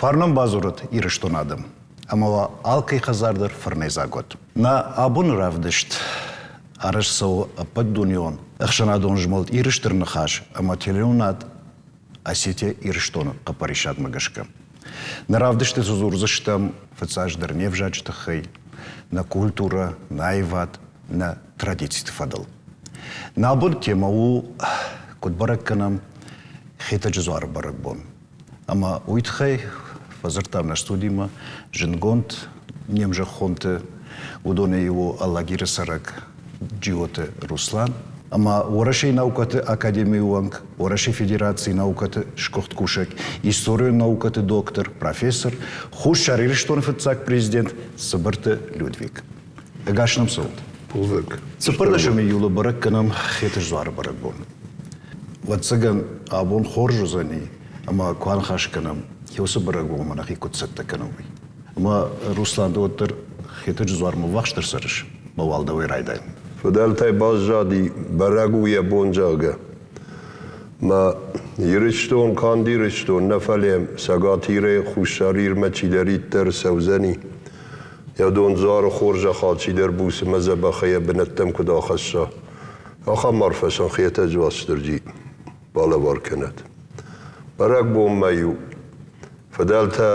Фарнӕн бадзурӕд Ирыстоны адӕм ӕмӕ уӕ алкӕй хӕдзар дӕр фӕрнӕйдзаг уӕд. Нӕ абоны равдыст арӕзт цӕуы ӕппӕтдунеон ӕхсӕнадон змӕлд Иры Стыр Ныхас ӕмӕ телеуынад Осетия Ирыстоны хъӕппӕрисадмӕ гӕсгӕ. Нӕ равдысты цы дзурдзыстӕм фыццаджыдӕр не взаджы тыххӕй, нӕ культурӕ, нӕ аивад, нӕ традициты фӕдыл. Нӕ абоны темӕ у, куыд бӕрӕг кӕнӕм Хетӕджы дзуары бӕрӕгбон. Ӕмӕ уый тыххӕй фӕдзырдтам нӕ студимӕ зындгонд не мзӕххонты, уыдонӕй иу у Алагиры цӕрӕг Джиоты Руслан ӕмӕ Уӕрӕсейы наукӕты академийы уӕнг, Уӕрӕсейы Федерацийы наукӕты сгуыхт кусӕг, историон наукӕты доктор, профессор, Хуссар Ирыстоны фыццаг президент Цыбырты Людвиг. Ӕгас нӕм цӕут! Бузныг. Цыппӕрдӕсӕм июлы бӕрӕг кӕнӕм Хетӕджы бӕрӕгбон. Ӕвӕццӕгӕн, абон хорз уыдзӕни, ӕмӕ куы аныхас кӕнӕм, уыцы бӕрӕгбонмӕ нӕхи куыд цӕттӕ кӕнӕм, уый. Ӕмӕ, Руслан, ды уӕддӕр Хетӕджы дзуармӕ ӕввахсдӕр цӕрыс, мӕ уал дӕуӕй райдайӕм. Фыдӕлтӕй баззади, бӕрӕг у йӕ бон, зӕгъгӕ. Мӕ Ирыстон канд Ирыстон нӕ, фӕлӕ Цӕгат Ирӕй Хуссар Ирмӕ чидӕриддӕр цӕудзӕни, йӕ дон дзуары хорзӕх алчидӕр буц ӕмӕ дзӕбӕхӕй йӕ бынӕттӕм куыд ахӕсса, ахӕм арфӕ сын Хетӕджы Уастырджи балӕвар кӕнӕд. Бӕрӕгбонмӕ-иу фыдӕлтӕ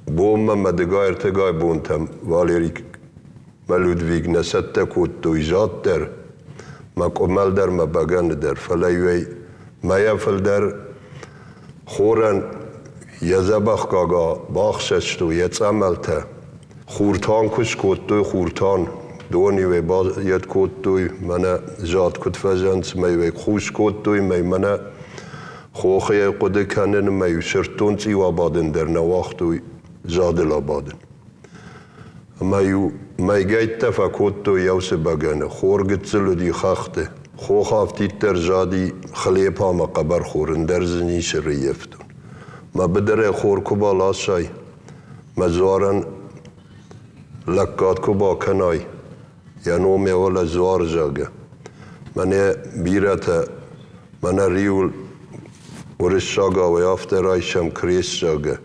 бонмӕ мӕ дыгай-ӕртыгай бонтӕм Валерик мӕ Людвиг нӕ цӕттӕ кодтой зад дӕр, мӕ къуымӕл дӕр, мӕ бӕгӕны дӕр, фӕлӕ-иу ӕй мӕйӕ фылдӕр хорӕн йӕ дзӕбӕх гага бахсӕстой, йӕ цъӕмӕлтӕ. Хуртан куы скодтой, хуртан, дон-иу ӕй байед кодтой, мӕнӕ зад куыд фӕзӕнц, мӕ-иу ӕй хус кодтой, мӕ мӕнӕ хохы йӕ хъуыды кӕнын, мӕ-иу сырддон цъиу абадын дӕр нӕ уагътой, задыл абадын. Ӕмӕ-иу мӕйгӕйттӕ фӕкодтой еусы бӕгӕны, хор гыццыл уыди хӕхты. Хох афтиддӕр зади хлепа ӕмӕ хъӕбӕрхор, ӕндӕр дзы ницы рыййӕфтон. Мӕ быдырӕй хор куы баласай, мӕ дзуарӕн лӕггад куы бакӕнай, йӕ ном йӕ уӕлӕ дзуар, зӕгъгӕ. Мӕнӕ бирӕтӕ мӕнӕ риуыл уырыссагау афтӕ райсӕм крест, зӕгъгӕ,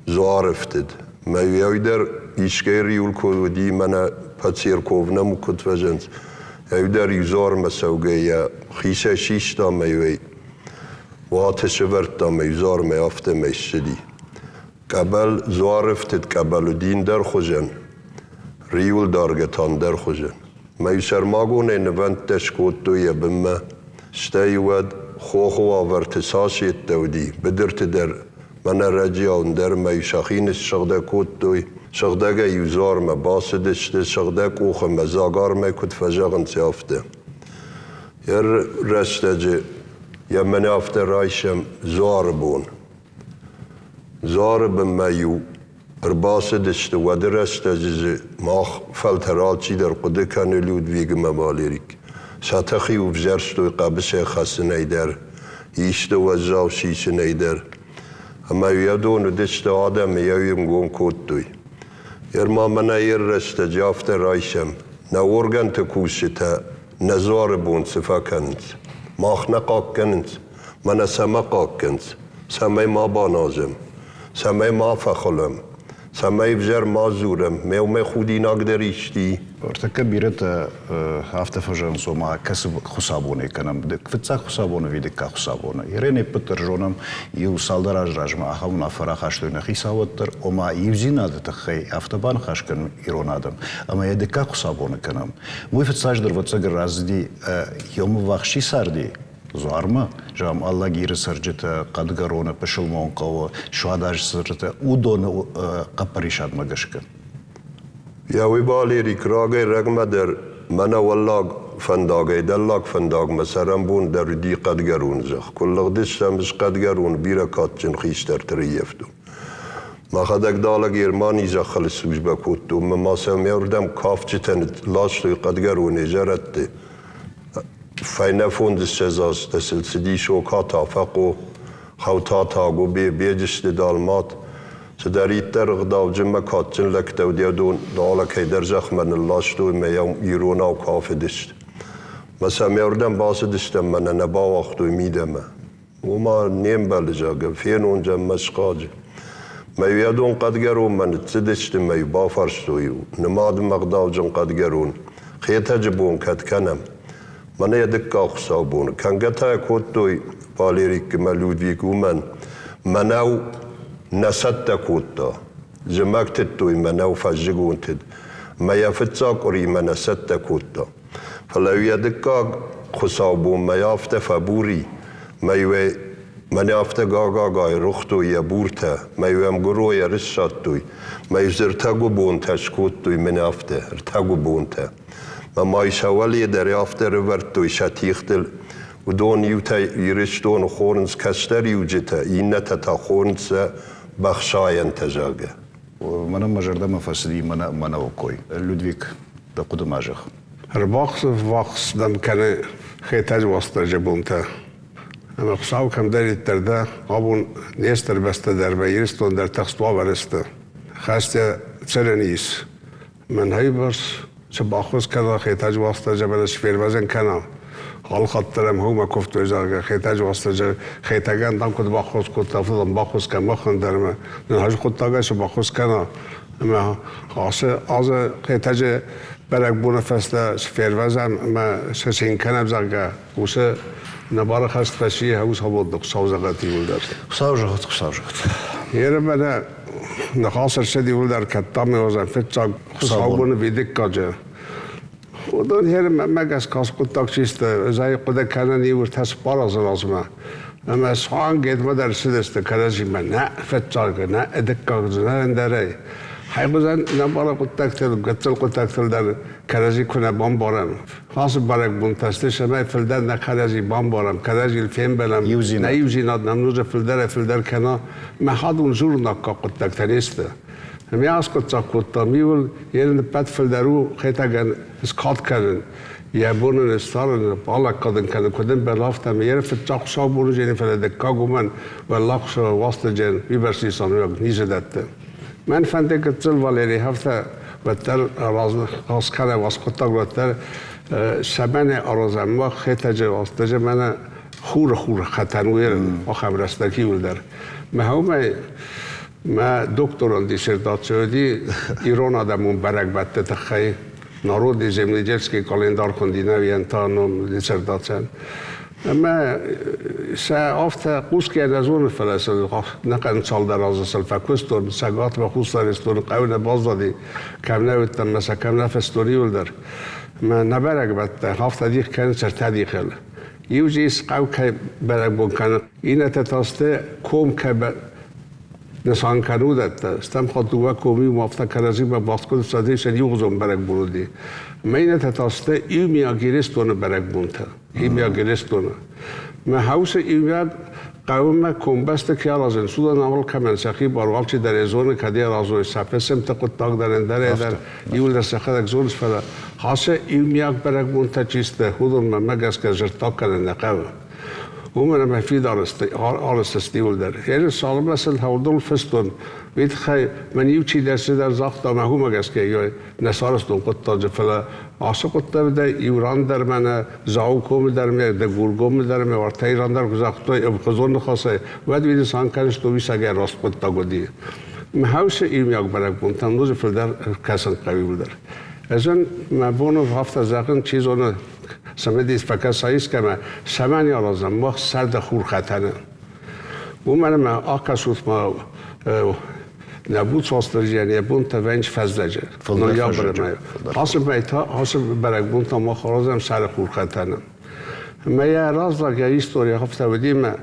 дзуарӕфтыд. Мӕ уӕй дӕр искӕй риуыл куы уыди, мӕнӕ Пацерковнӕм куыд фӕзынц, ӕй дӕр иу дзуармӕ цӕугӕйӕ хицӕй систа мӕ уӕй уаты сӕвӕрдта мӕ иу дзуармӕ афтӕмӕй ссыди. Къӕбӕл дзуарӕфтыд къӕбӕл уыди ӕндӕр хуызӕн, риуыл даргӕ та ӕндӕр хуызӕн. Мӕ сӕрмагонӕй нывӕндтӕ скодтой йӕ бынмӕ, стӕй уӕд хохы уавӕрты цас йедтӕ уыди, быдырты дӕр мӕнӕ ӕрӕджиау ӕндӕр мӕй сӕхи ныссыгъдӕг кодтой, сыгъдӕгӕй иу дзуармӕ бацыдысты, сыгъдӕг къухы мӕ дзагармӕ куыд фӕзӕгъынц, афтӕ. Йӕ рӕстӕджы йӕ мӕнӕ афтӕ райсӕм дзуары бон. Дзуары бынмӕ-иу ӕрбацыдысты, уӕды рӕстӕджы дзы мах фӕлтӕр алчидӕр хъуыды кӕны Людвиг ӕмӕ Валерик. Сӕ тых-иу ӕвзӕрстой хъӕбысӕй хӕцынӕй дӕр, исты уӕззау сисынӕй дӕр. Ӕмӕ уыдон уыдысты адӕмы йӕ ӕнгом кодтой. Ӕрма мӕнӕ йе ррӕстӕджы афтӕ райсӕм, нӕ органты кусджытӕ нӕ дзуары бон цы фӕкӕнынц? Мах нӕ хъахъхъӕнынц, мӕнӕ цӕмӕ хъахъхъӕнынц, цӕмӕй ма баназӕм, цӕмӕй ма фӕхылӕм, цӕмӕй ӕвзӕр ма дзурӕм, ме уымӕй худинаг дӕр исти. Ӕртӕккӕ бирӕтӕ афтӕ фӕзӕгъынц, ома кӕцы хуыцаубонӕй кӕнӕм, фыццаг хуыцаубон ӕви дыккаг хуыцаубоны. Ирӕ не ппӕт дӕр зонӕм, иу цалдӕр азы размӕ ахӕм уынаффӕ рахастой нӕ хицауад дӕр, ома иудзинады тыххӕй афтӕ баныхас кӕнын ирон адӕм, ӕмӕ йӕ дыккаг хуыцаубоны кӕнӕм. Уый фыццаджыдӕр, ӕвӕццӕгӕн, рацыди йе мвахс чи царди, дзуармӕ, зӕгъӕм, Алагиры цӕрджытӕ, Хъӕдгӕроны, Пысылмон хъӕуы, Суададжы цӕрджытӕ, уыдоны хъӕппӕрисадмӕ гӕсгӕ. Йӕ уый Валерик рагӕй-рӕгмӕ дӕр мӕнӕ уӕллаг фӕндагӕй дӕллаг фӕндагмӕ цӕрӕнбон дӕр уыди Хъӕдгӕроны зӕхх. Куы лыгъдыстӕм ӕз Хъӕдгӕроны бирӕ кадджын хистӕрты рыййӕфтон. Мӕхӕдӕг далӕ Германийы зӕххыл службӕ кодтон ӕмӕ ма сӕ ме рдӕм кафджытӕ ластой Хъӕдгӕронӕй зӕрӕдты. Фӕйнӕ фондзыссӕдз азтӕ сыл цыди Сокаты Афӕхъо, Хӕутаты Агуыбе, Беджызты Далмат, цыдӕриддӕр ӕгъдауджын мӕ кадджын лӕгтӕ уыд, уыдон далӕ кӕйдӕр зӕхмӕ нылластой мӕ йӕм иронау кафыдысты. Мӕ сӕ ме рдӕм бацыдыстӕм мӕ нӕ нӕ бауагътой мидӕмӕ. Уымӕ не мбӕлы, зӕгъгӕ, фенон дӕм мӕ схъаджы. Мӕ уӕдон хъӕдгӕронмӕ ныццыдысты мӕ бафарстой нымад ӕгъдауджын хъӕдгӕрон, Хетӕджы бон кӕд кӕнӕм? Мӕнӕ йӕ дыккаг хуыцаубоны. Кӕнгӕ та йӕ кодтой Валерик ӕмӕ Людвиг уымӕн, мӕнӕу нӕ цӕттӕ кодта. Зымӕг тыдтой мӕнӕу фӕззыгон тыд, мӕ йӕ фыццаг къуыримӕ нӕ цӕттӕ кодта. Фӕлӕ йӕ дыккаг хуыцаубонмӕ афтӕ фӕбур и, мӕ-иу ӕй мӕнӕ афтӕ гагагай рухтой йӕ буртӕ, мӕ-иу ӕм гуырой ӕрыссадтой, мӕ-иу дзы ӕртӕгуыбонтӕ скодтой мӕнӕ афтӕ, ӕртӕгуыбонтӕ. Мӕ ма сӕ уӕле дӕр афтӕ ӕрывӕрдтой сӕ тигътыл. Уыдон иутӕ Ирыстоны хонынц кӕстӕриуджытӕ, иннӕтӕ та хонынц сӕ бӕхсайӕнтӕ, зӕгъгӕ. Мӕнӕн мӕ зӕрдӕмӕ фӕцыди мӕнӕуы кой. Людвиг, дӕ хъуыды ма зӕгъ. Ӕрбахсӕввахс дӕм кӕны Хетӕджы Уастырджы бонтӕ. Ӕмӕ Хуыцау кӕмдӕриддӕр дӕ, абон не стыр бӕстӕ дӕр ӕмӕ Ирыстон дӕр тыхст уавӕры сты. Хӕстӕ цӕрӕн ис. Мӕнӕй бӕрц цы баххуыс кӕна Хетӕджы Уастырджы ӕмӕ сфервӕзын кӕна. Алхатт дӕр ӕм хъуамӕ куывтой, зӕгъгӕ, Хетӕджы Уастырджы Хетӕгӕн дам куыд баххуыс кодта, афтӕ дам баххуыс кӕн махӕн дӕр ӕмӕ нын хӕрз хъуыддагӕй цы баххуыс кӕна. Ӕмӕ ацы азы Хетӕджы бӕрӕгбоны фӕстӕ сфервӕзӕм ӕмӕ сӕ цин кӕнӕм, зӕгъгӕ, уыцы нӕбары хӕст фӕци уыцы Хуыцау зӕгъӕд иуылдӕр. Хуыцау зӕгъӕд, Хуыцау зӕгъӕд. Еры мӕнӕ ныхас ӕрцыд иуылдӕр кӕддӕм уыдзӕн фыццаг хуыцаубоны видыккаджы. Уыдон еры мӕ гӕсгӕ хъуыддаг систы, ӕз ӕй хъуыды кӕнын иу ӕртӕ цыппар азы размӕ. Ӕмӕ суанг едмӕ дӕр цыдысты кӕрӕдзимӕ нӕ фыццаг, нӕ дыккаг, нӕ ӕндӕрӕй. Хайбызӕн нӕ бары хъуыддӕгтыл, гыццыл хъуыддӕгтыл дӕр кӕрӕдзи куы нӕ бамбарӕм. Ацы бӕрӕгбонтӕ сты, цӕмӕй фылдӕр нӕ кӕрӕдзи бамбарӕм, кӕрӕдзийыл фембӕлӕм, нӕ иудзинад нӕм ноджы фылдӕрӕй-фылдӕр кӕна. Мӕ хӕдон дзурынаккаг хъуыддӕгтӕ не сты. Ӕмӕ аскъуыддзаг кодтам, иуыл йе нппӕт фылдӕр у Хетӕгӕн скад кӕнын, йӕ бон ын ссарын, балӕггад ын кӕнын, куыд ӕмбӕлы, афтӕ. Ӕмӕ йӕ фыццаг хуыцаубоны зӕрин, фӕлӕ дыккаг уымӕн уӕллаг Уастырджийӕн уыйбӕрц нисануӕг низы дӕтты. Мӕн фӕнды гыццыл Валерий афтӕ уӕддӕр аскӕнӕ уацхъуыддаг уӕддӕр цӕмӕн аразӕм мах Хетӕджы Уастырджи мӕнӕ хуры хур хӕтӕн уырын ахӕм рӕстӕг иуылдӕр. Мӕ уымӕй мӕ докторон диссертаци уыди ирон адӕмон бӕрӕгбӕтты тыххӕй народный земледельский календар хуынди нӕуӕн та ном диссертацийӕн. Ӕмӕ сӕ афтӕ хъусгӕ нӕ зоны, фӕлӕ сыл нӕхъӕн цалдӕр азы сыл фӕкуыстон, Цӕгатмӕ Хуссар Ирыстоны хъӕуы нӕ баззади, кӕм нӕ уыдтӕн мӕ сӕ кӕм нӕ фыстон иуылдӕр. Мӕ нӕ бӕрӕгбӕттӕ афтӕ дих кӕнынц ӕртӕ дихыл. Иу дзы ис хъӕу кӕй бӕрӕгбон кӕны, иннӕтӕ та сты ком кӕй нысан кӕны уыдӕттӕ. Стӕм хатт дыууӕ комы иумӕ афтӕ кӕрӕдзимӕ баст цӕдисӕн иугъуызон бӕрӕгбон уыди. Мӕ иннӕтӕ та сты иумиаг Ирыстоны бӕрӕгбонтӕ. Иумиаг Ирыстоны. Мӕ хаусы иумиаг хъӕумӕ комбӕсты ке аразынц, уыдон амал кӕмӕн сӕхи бар алчидӕр йӕ зоны, кӕд йӕ разой сӕ фысымты хъуыддаг дӕр ӕндӕрӕй дӕр иуылдӕр сӕхӕдӕг зонынц, фӕлӕ ацы иумиаг бӕрӕгбонтӕ чи сты, уыдонмӕ мӕ гӕсгӕ зӕрдтаг кӕнын нӕ хъӕуы. Уымӕн ӕмӕ фидар сты иуылдӕр. Ерыс цалынмӕ сын уыдон фыстон, уый тыххӕй мӕн иу чидӕр цыдӕр загъта ӕмӕ уымӕ гӕсгӕ нӕ сарӕзтон хъуыддаджы, фӕлӕ ацы хъуыддӕгтӕй иу ран дӕр мӕнӕ Дзауы комы дӕр ме, Дыгургомы дӕр ме, уартӕ Иран дӕр куы загътой ӕмхуызон ныхасӕй, уӕд уый нысан кӕныс, уисагӕй раст хъуыддаг уыди. Мӕ иумиаг бӕрӕгбонтӕм ноджы фылдӕр кӕсын хъӕуы иуылдӕр. Ӕз ын мӕ бон у афтӕ зӕгъын, чи зоны, цымыдис фӕкӕса искӕмӕ, цӕмӕн аразӕм мах сӕрды хурхӕтӕны. Уымӕн ӕмӕ акӕсут ма нӕ буц Уастырджийӕн йӕ бонтӕ вӕййынц фӕззӕджы, ноябры мӕйы. Ацы мӕй та, ацы бӕрӕгбон та мах аразӕм сӕры хурхӕтӕны. Ӕмӕ йӕ раззаг йӕ истори афтӕ уыди мӕ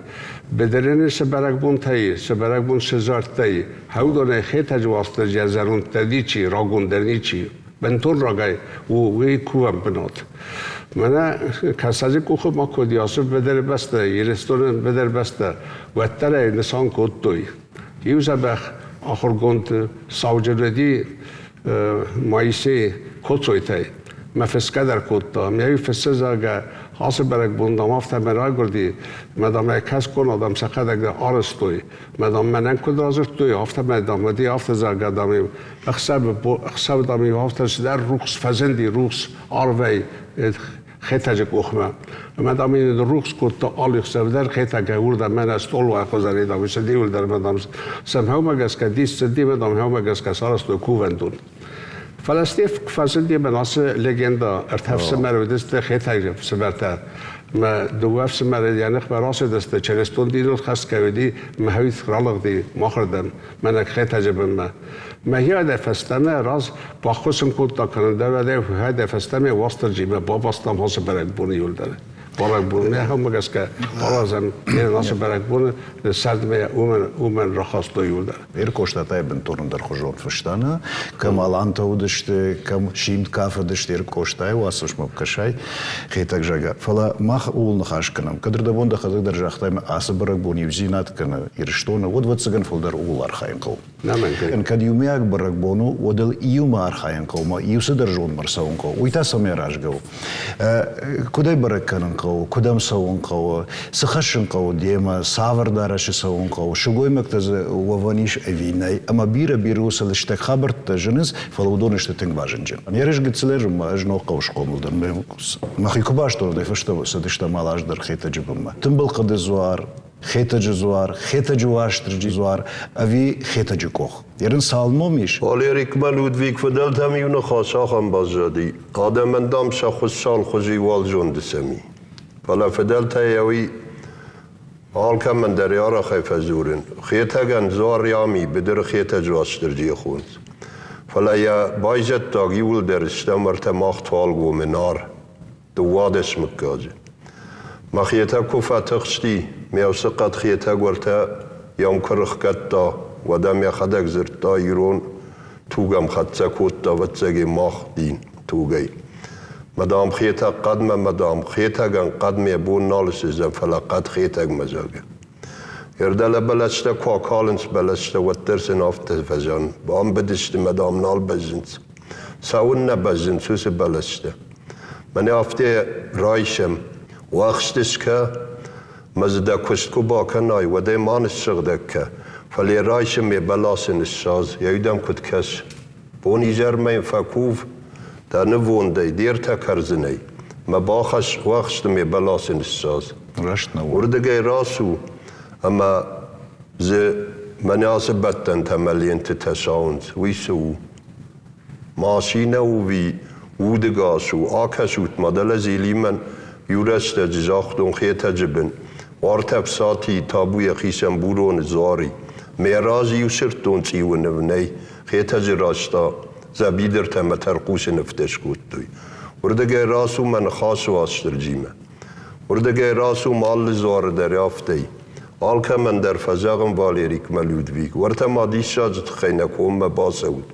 быдырыны цы бӕрӕгбонтӕ и, цы бӕрӕгбон цы зӕрдтӕ и, уыдонӕй Хетӕджы Уастырджийӕ зӕронддӕр ничи, рагондӕр ничи. Бынтон рагӕй у уый кувӕн бынат. Мӕнӕ Кӕсӕджы къухы ма куыд ацы быдыры бӕстӕ, Ирыстоны быдыр бӕстӕ, уӕддӕр ӕй нысан кодтой. Иу дзӕбӕх ахуыргонд сауджын уыди Моисей Коцойтӕй. Мӕ фысгӕ дӕр кодта. Мӕ фыссы, зӕгъгӕ, ацы бӕрӕгбон, дам, афтӕ мӕ райгуырди, мӕ, дам, ӕй кӕсгон адӕм сӕхӕдӕг дӕр арӕзтой. Мӕ, дам, мӕнӕн куыд радзырдтой, афтӕ мӕ, дам, уыди афтӕ, зӕгъгӕ, дам, ӕхсӕв, дам, афтӕ цыдӕр рухс фӕзынди, рухс арвӕй. Хетӕджы къухмӕ. Ӕмӕ, дам, ын рухс кодта алы хсӕв дӕр Хетӕгӕй уырдӕм мӕнӕ стъолуайы хуызӕн, дам, цыди уылдӕр, ӕмӕ, дам, сӕм хӕумӕ гӕсгӕ дис цыди, ӕмӕ, дам, хӕумӕ гӕсгӕ сарӕзтой кувӕндон. Фӕлӕ Стеф куы фӕзынди ӕмӕ ацы легенда ӕртӕ фсымӕры уыдысты Хетӕджы фсымӕртӕ. Мӕ дыууӕ фсымӕры йӕ ныхмӕ рацыдысты, чырыстон диныл хӕст кӕй уыди, мӕ хӕуит ралыгъди махырдӕм, мӕнӕ Хетӕджы бынмӕ. Мӕхи фӕстӕмӕ раз баххуыс ын кодта кӕнӕн дӕр фӕстӕмӕ Уастырджимӕ бабастам ацы бӕрӕгбоны иуылдӕр. Бӕрӕгбон ахӕммӕ гӕсгӕ аразӕм ацы бӕрӕгбоны сӕрдмӕ уымӕн рахастой иуылдӕр. Ӕркостатӕй бынтон ӕндӕрхуызон фыста нӕ, кӕм алантӕ уыдысты, кӕм симд кафыдысты, Ӕркъостайы уацмысмӕ кӕсай, Хетӕг зӕгъгӕ. Фӕлӕ мах ууыл ныхас кӕнӕм. Кӕд рдӕбон дӕхӕдӕг дӕр загътай, ацы бӕрӕгбон иудзинад кӕны Ирыстоны, уӕд, ӕвӕццӕгӕн, фылдӕр ууыл архайын хъӕуы. Кӕд иумиаг бӕрӕгбон у, уӕд ыл иумӕ архайын хъӕуы ӕмӕ иу цыдӕр зондмӕ ӕрцӕуын хъӕуы. Уый та цӕмӕй аразгӕ у? Куыд ӕй бӕрӕг кӕнын хъӕуы, куыд ӕм цӕуын хъӕуы, цы хӕссын хъӕуы демӕ, цавӕр дарӕсы цӕуын хъӕуы, сылгоймӕгтӕ дзы уӕвӕн ис ӕви нӕй, ӕмӕ бирӕ-бирӕ уыцы лыстӕг хабӕрттӕ зынынц, фӕлӕ уыдон сты тынг базынджын. Ерыс гыццылӕй зынмӕ ӕз ног хъӕуы схъомыл дӕн. Мӕхи куы базтон, уӕдӕй фӕстӕмӕ цыдыстӕм алы аз дӕр Хетӕджы бынмӕ. Тымбыл хъыды дзуар, Хетӕджы дзуар, Хетӕджы Уастырджи дзуар ӕви Хетӕджы къох? Ерын цал ном ис? Валерикмӕ Людвиг фыдӕлтӕм иу ныхас ахӕм баззади, адӕмӕн, дам, сӕ хуыз цал хуызы уӕлзонды сӕм и. Фӕлӕ фыдӕлтӕй ӕви алкӕмӕн дӕр арӕхӕй фӕдзурын, Хетӕгӕн дзуар ами, быдыры Хетӕджы Уастырджийы хонынц. Фӕлӕ йӕ байзӕддаг иууылдӕр стӕм ӕртӕ мах Туалгомы Нар. 12 мыггаджы. Мӕхъетӕ ку фӕтыхсти, ме усы хъӕд Хетӕг уӕртӕ йӕм куы рыхгӕдта, уӕд ӕм йӕхӕдӕг дзырдта ирон тугӕмхӕццӕ кодта, ӕвӕццӕгӕн мах дин тугӕй. Мадам Хетӕг хъӕдмӕ, мадам Хетӕгӕн хъӕдмӕ йӕ бон нал ссыдзӕн, фӕлӕ хъӕд Хетӕгмӕ, зӕгъгӕ. Ӕрдӕлӕ бӕлӕстӕ куы акалынц бӕлӕстӕ, уӕддӕр сын афтӕ фӕзӕгъын, бамбыдысты мӕ, дам, нал бӕззынц. Цӕуыннӕ бӕззынц уыцы бӕлӕстӕ? Мӕнӕ афтӕ райсӕм, уӕхст скӕ, мӕ дзы дӕ куыст куы бакӕнай, уӕд ӕй ма ныссыгъдӕг кӕ, фӕлӕ райсӕм йӕ бӕласы ныссадз, йӕ удӕм куыд кӕс. Бон-изӕрмӕ йын фӕкув дӕ нывондӕй, де ртӕ кӕрдзынӕй, мӕ бахӕсс уӕхсты ме бӕласы ныссадз. Раст нӕ у. Уырдыгӕй рацу ӕмӕ дзы мӕнӕ ацы бӕттӕнтӕ мӕ лентытӕ цӕуынц, уый цы у? Машинӕ у ӕви удыгас у, акӕсут-ма, дӕлӕ Зелимӕн иу рӕстӕджы загътон Хетӕджы бын, уартӕ Фсатийы табу йӕхицӕн Буроны дзуари. Мӕ разы иу сырддон цъиуы ныв нӕй, Хетӕджы раз та дзӕбидыртӕ ӕмӕ тӕрхъусы нывтӕ скодтой. Уырдыгӕй рацу мӕ ныхасы Уастырджимӕ. Уырдыгӕй рацу ма алы дзуары дӕр афтӕ. Алкӕмӕн дӕр фӕзӕгъын Валерикмӕ Людвиг, уӕртӕ ма диссаджы тыххӕй нӕ коммӕ бацӕут.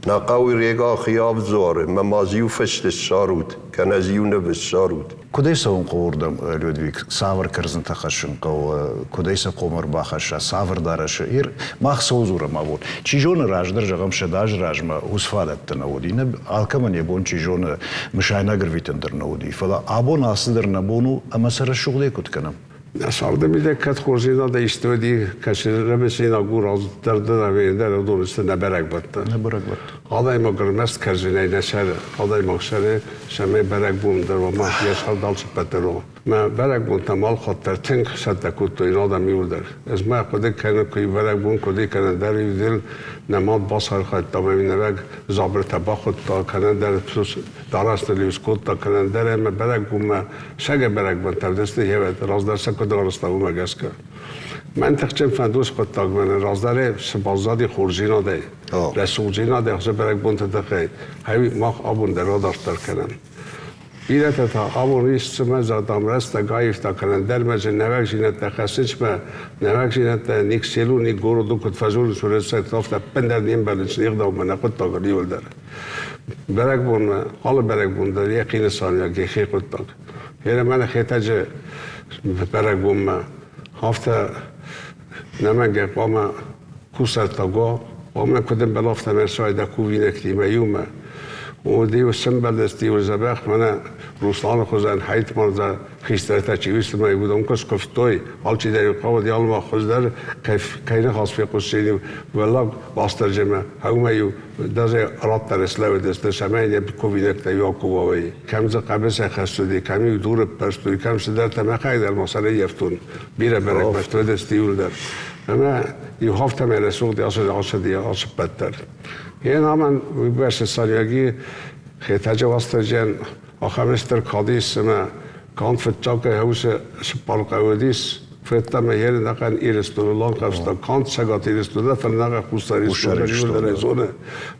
Нӕ хъӕуы Рега хиавд дзуары мӕ ма дзы иу фыст ссарут, кӕнӕ дзы иу ныв ссарут. Куыдӕй цӕуын хъӕуы уырдӕм, Людвиг? Цавӕр кӕрдзынтӕ хӕссын хъӕуы, куыдӕй сӕ хъуамӕ ӕрбахӕсса, цавӕр дарӕсы? Ир, мах цӕуыл дзурӕм абон? Чи зоны, раздӕр, зӕгъӕм, 100 азы размӕ уыцы фадӕттӕ нӕ уыди. Нӕ алкӕмӕн йӕ бон, чи зоны, мысайнаг ӕрвитын дӕр нӕ уыди. Фӕлӕ абон алцыдӕр нӕ бон у ӕмӕ сӕ рӕсугъдӕй куыд кӕнӕм? Нӕ царды мидӕг кӕд хорздзинадӕй исты уыди, кӕцы рӕмысинаг у раздӕр дӕр ӕви ӕндӕр, уыдон сты нӕ бӕрӕгбӕттӕ. Нӕ бӕрӕгбӕттӕ. Адӕймаг ӕрмӕст кӕрдзынӕй нӕ цӕры, адӕймаг цӕры, цӕмӕй бӕрӕгбон дӕр уа, ма йӕ цард алцыппӕт дӕр уа. Мӕ бӕрӕгбонтӕм алхатт дӕр тынг цӕттӕ кодтой адӕм иуылдӕр. Ӕз мӕ хъуыды кӕнын, куы бӕрӕгбон куыд кӕнӕ дӕр иу нӕ мад бацархайдта ӕмӕ нӕрӕг дзабыртӕ бахуыдта, кӕнӕ дӕр дарӕс ныл-иу скодта, кӕнӕ дӕр ӕмӕ бӕрӕгбонмӕ сӕгӕ бӕрӕгбонтӕ ӕвдысты хевӕд, раздӕр сӕ куыд арӕзта, уымӕ гӕсгӕ. Мӕн тыхджын фӕндон хъуыддаг мӕнӕн раздӕрӕй цы баззади хорздзинадӕй, рӕсугъддзинадӕй хуызы бӕрӕгбонты тыххӕй, ӕви мах абон дӕр адарддӕр кӕнӕм. Бирӕтӕ та абон ис цымӕ зӕгъдам рӕстӕг аивта кӕнӕ дӕр мӕ нӕуӕгдзинӕдтӕ хӕссынцмӕ, нӕуӕгдзинӕдтӕ ник селу, ник городу куыд фӕзурынц, уырыссӕгтӕ афтӕ ӕппындӕр не мбӕлынц не гъдаумӕ, нӕ хъуыддагыл иуылдӕр. Бӕрӕгбонмӕ, алы бӕрӕгбон дӕр йӕхи нысаниуӕг, йӕхи хъуыддаг. Гъер мӕнӕ Хетӕджы бӕрӕгбонмӕ афтӕ нӕмӕнгӕй хъуамӕ кусӕрттаг уа, хъуамӕ куыд ӕмбӕла, афтӕ мӕ сайда кувинӕгтимӕ иумӕ. Уыд-иу сӕмбӕлдысты-иу дзӕбӕх мӕнӕ Русланы хуызӕн Хайтмырза. Хистӕртӕ чи уыдысты, уыдон куы скуывтой, алчидӕр хъӕуы алма хуыздӕр кӕй ныхас фехъуысти, уӕллаг Уастырджимӕ, ӕмӕ-иу даже раддӕр слӕууыдысты, цӕмӕй не кувинӕгтӕ иу акувой. Кӕм дзы хъӕбысӕй хӕст уыди, кӕм-иу дуры ппӕрст уыди, кӕм цыдӕртӕ мӕхӕй дӕр ма сӕрӕййӕфтон. Бирӕ бӕрӕгбӕтты уыдысты иуылдӕр. Ӕмӕ иу афтӕмӕй рӕсугъд ацыди ацы ппӕт дӕр. Йе намӕн уыйбӕрц царӕги Хетӕджы Уастырджийӕн ахӕм стыр кад ис, ӕмӕ канд фыццаг хъӕусы цыппар хъӕуы уыдис, федта ме ӕнӕхъӕн Ирыстоны ланхъӕвста канд Цӕгат Ирыстоны, фӕлӕ нӕ Хуссар Ирыстоны дӕр зоны.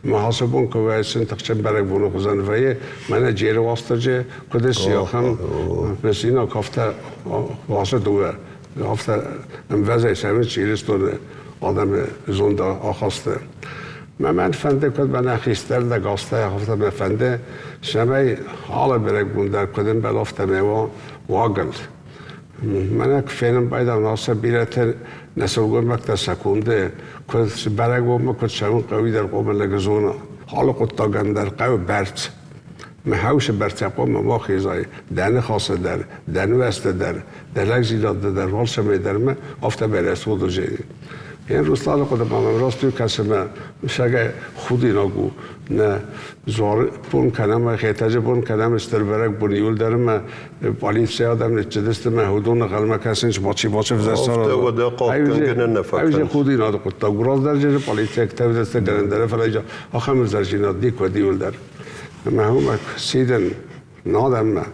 Мӕ ацы бон куы вӕййы тыхджын бӕрӕгбоны хуызӕн вӕййы, мӕнӕ Джеры Уастырджи куыд сси, ахӕм бесинаг афтӕ ацы дыууӕ афтӕ ӕмвӕзӕй цӕуынц Ирыстоны адӕмы зондахасты. Мӕ мӕн фӕнды, куыд мӕнӕ хистӕр лӕг азтӕ, афтӕ мӕ фӕнды, цӕмӕй алы бӕрӕгбон дӕр куыд ӕмбӕлы, афтӕ мӕ уа уагыл. Мӕнӕ куы фенын байдайон, ацы бирӕтӕ нӕ сылгоймӕгтӕ сӕ конды куыд бӕрӕгбонмӕ куыд цӕуын хъӕуы, дӕр хъуамӕ лӕг зона. Алы хъуыддагӕн дӕр хъӕуы бӕрц. Мӕ хӕусы бӕрцӕ хъуамӕ ма хизай дӕ ныхасы дӕр, дӕ нуӕзты дӕр, дӕ лӕгдзинады дӕр, алцӕмӕй дӕр мӕ афтӕ бӕрӕсугъд уыдзӕни. Йе Русланы хъуыдымӕ мӕм раст иу кӕсы мӕ сӕгӕй худинаг у нӕ дзуары бон кӕнӕм, Хетӕджы бон кӕнӕм, стыр бӕрӕгбон иуылдӕр ӕмӕ полицийы адӕм ныццыдысты мӕ уыдоны ӕнхъӕлмӕ кӕсынц бачи бачи Афтӕ уӕдӕ хъахъхъӕнгӕ нӕ фӕкӕнынц. Худинады хъуыддаг у. Раздӕр полицейӕгтӕ ӕвзӕрстӕ гӕнӕн фӕлӕ ахӕм ӕвзӕрдзинад никуы уыд иуылдӕр. Ӕмӕ уымӕ сидын адӕммӕ.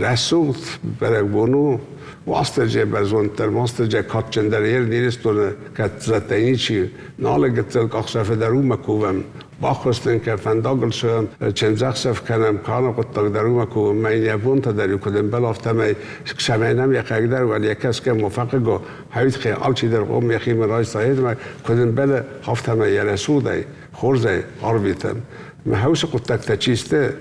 Рӕсугъд бӕрӕгбон у. Уастырджи бӕрзонддӕр, Уастырджи кадджындӕр Ирыстоны кӕд ничи нал гыццыл къахдзӕфы дӕр уымӕ кувӕм. Баххуыс нын кӕн, фӕндагыл цӕуӕм, чындзӕхсӕв кӕнӕм, каны хъуыддаг дӕр уымӕ кувӕм. Мӕ йӕ бонтӕ дӕр-иу куыд ӕмбӕлы, афтӕмӕй цӕмӕй нӕм йӕ хъӕгдӕр уӕд йӕ кӕсгӕ ма фӕхъыг уа, хӕйтхӕй алчидӕр хъом йӕхимӕ райста йедмӕ, куыд ӕмбӕлы, афтӕмӕй йӕ рӕсугъдӕй, хорзӕй арвитӕм. Мӕ хӕусы хъуыддӕгтӕ чи сты,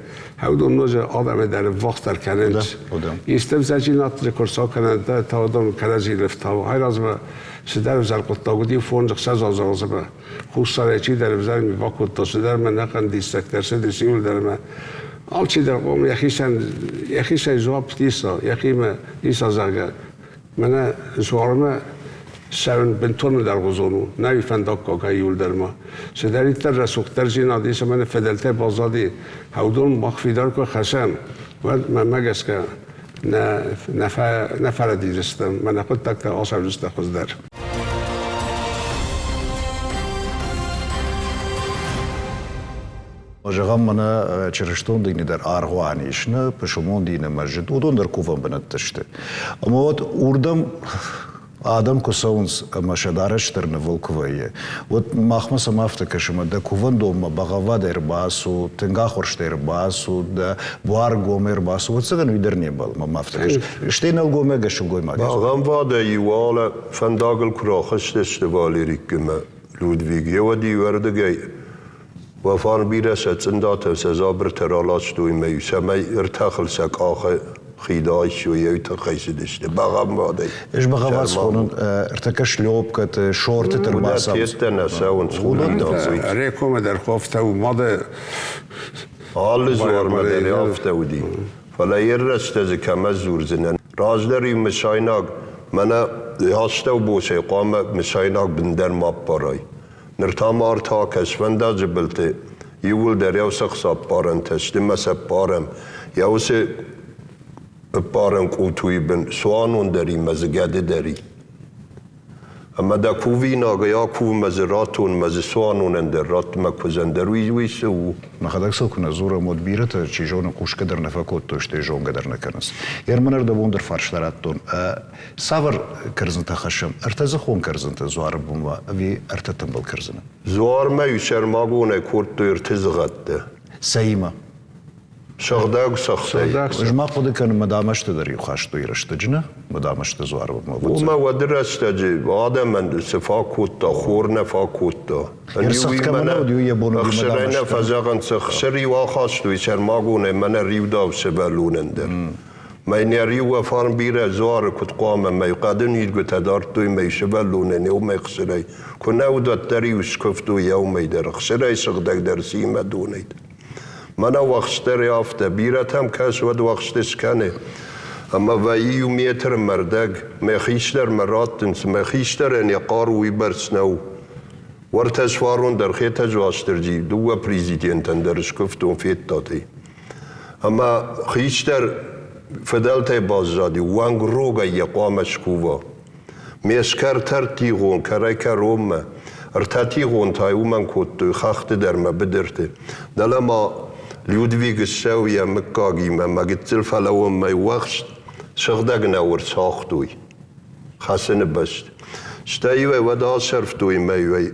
уыдон ноджы адӕмы дӕр ӕввахсдӕр кӕнынц. Исты ӕвзӕрдзинӕдты куы рцӕуа кӕнӕ та уыдон кӕрӕдзи ныфтауы. Айразмӕ цыдӕр ӕвзӕр хъуыддаг уыди 5-6 азы размӕ. Хуссарӕй чидӕр ӕвзӕр ми бакодта, цыдӕр мӕ ӕнӕхъӕн диссӕгтӕ ӕрцыдис иуылдӕр ӕмӕ алчидӕр хъом йӕхицӕн йӕхицӕй дзуапп иса, йӕхимӕ иса, зӕгъгӕ, мӕнӕ дзуармӕ цӕуын бынтон ӕндӕргъуызон у, нӕй фӕндаггагӕй иуылдӕр ма. Цыдӕриддӕр рӕсугъддӕрдзинад ис ӕмӕ нӕ фыдӕлтӕй баззади, уыдон мах фидар куы хӕссӕм, уӕд мӕнмӕ гӕсгӕ нӕ, нӕ фӕрӕдидзыстӕм, мӕнӕ хъуыддӕгтӕ ацӕудзысты хуыздӕр. Зӕгъӕм, мӕнӕ чырыстон дины дӕр аргъуан ис, нӕ пысылмон дины мӕзджыт, уыдон дӕр кувӕн бынӕттӕ сты. Ӕмӕ уӕд уырдӕм адӕм куы цӕуынц ӕмӕ сӕ дарӕс дӕр нывыл куы вӕййы, уӕд махмӕ сӕм афтӕ кӕсы, ӕмӕ дӕ кувӕндонмӕ бӕгъӕввадӕй ӕрбацу, тынг ахуырстӕй ӕрбацу, дӕ буар гомӕй ӕрбацу, ӕвӕццӕгӕн уый дӕр не мбӕлы, мӕм афтӕ кӕсы. Стӕй нӕлгоймаг сылгоймаг. Бӕгъӕмвадӕй-иу алӕ фӕндагыл куы рахызтысты Валериккимӕ Людвиг, еуӕд иуӕрдыгӕй Вафан бирӕ сӕ цъындатӕ, сӕ дзабыртӕ раластой мӕ цӕмӕй ӕртӕхыл сӕ къахы хид айсой, уый тыххӕй цыдысты бӕгъӕмвадӕй. Ӕз бӕгъӕввад схонын ӕртӕккӕ шлепкӕты, шортыты ӕрбацӕуынц. Уыдӕттӕ нӕ цӕуынц. Рекомӕ дӕр хофтӕ у мады. Алы дзуармӕ дӕр афтӕ уыди. Фӕлӕ йе ррӕстӕджы кӕмӕ дзурдзынӕн? Раздӕр-иу мысайнаг, мӕнӕ астӕубосӕй хъуамӕ мысайнаг бындӕр ма аппарай. Ныр та ма ӕртӕ кӕсвӕндаджы былты иууылдӕр йӕ уыцы ӕхцаппарӕнтӕ сты мӕ сӕ ппарӕм. Йӕ уыцы ӕппарӕн къутуйы бын цуанон дӕр и мӕ дзы гӕды дӕр и. Ӕмӕ дӕ кувинагӕй акув мӕ дзы ратон, мӕ дзы цуанонӕн дӕр ратт мӕ куыдзӕн дӕр, уый, уый цы у? Мӕхӕдӕг сыл куы нӕ дзурӕм, уӕд бирӕтӕ, чи зоны, хъусгӕ дӕр нӕ фӕкодтой, стӕй зонгӕ дӕр нӕ кӕнынц. Ерман ӕрдӕбон дӕр фарста радтон. Цавӕр кӕрдзынтӕ хӕссӕм? Ӕртӕдзыхон кӕрдзынтӕ дзуары бынмӕ ӕви ӕртӕ тымбыл кӕрдзыны? Дзуармӕ-иу сӕрмагонӕй кодтой ӕртӕдзыгъӕдтӕ. Цӕимӕ? Сыгъдӕг цӕхсӕй. Ӕз ма хъуыды кӕнын, мадамӕсты дӕр-иу хастой рӕстӕджы, нӕ? Мадамӕсты дзуары бынмӕ. Уымӕ уӕды рӕстӕджы адӕмӕн цы фаг кодта, хор нӕ фаг кодта. Ӕрцыгъд кӕмӕ нӕ уыд, уый йӕ бон уыди Ӕхсырӕй нӕ фӕзӕгъынц, ӕхсыр-иу ахастой сӕрмагонӕй мӕнӕ риудау сывӕллонӕн дӕр. Мӕнӕ риуӕфарн бирӕ дзуары куыд хъуамӕ мӕ хъӕдын уидгуытӕ дардтой мӕ сывӕллонӕн еумӕ хсырӕй. Куы нӕ уыд, уӕддӕр-иу скуывтой еумӕ дӕр, хсырӕй сыгъдӕгдӕр цимӕ донӕй. Мӕнӕ уӕхстдӕр афтӕ, бирӕтӕм кӕс, уӕд уӕхст скӕны. Ӕмӕ вӕййы иу метры мӕрдӕг, мӕ хистӕрмӕ раттынц, мӕ хистӕрӕн йӕ хъару уыйбӕрц нӕу. Уӕртӕ Суарон дӕр Хетӕджы Уастырджи дыууӕ президентӕн дӕр скуывтон федтатӕй. Ӕмӕ хистӕр фыдӕлтӕй баззади, уӕнгрогӕй йӕ хъуамӕ скува. Ме скӕртӕртигъон кӕрӕй-кӕронмӕ, ӕртӕтигъон та уымӕн кодтой хӕхты дӕр мӕ быдырты. Дӕлӕ ма Людвиг ссӕуы йӕ мыггагимӕ мӕ гыццыл фӕлӕууынмӕ уӕхст сыгъдӕг нӕу ӕрцагътой хӕцыны бӕсты. Стӕй-иу ӕй уӕд асӕрфтой мӕ-иу ӕй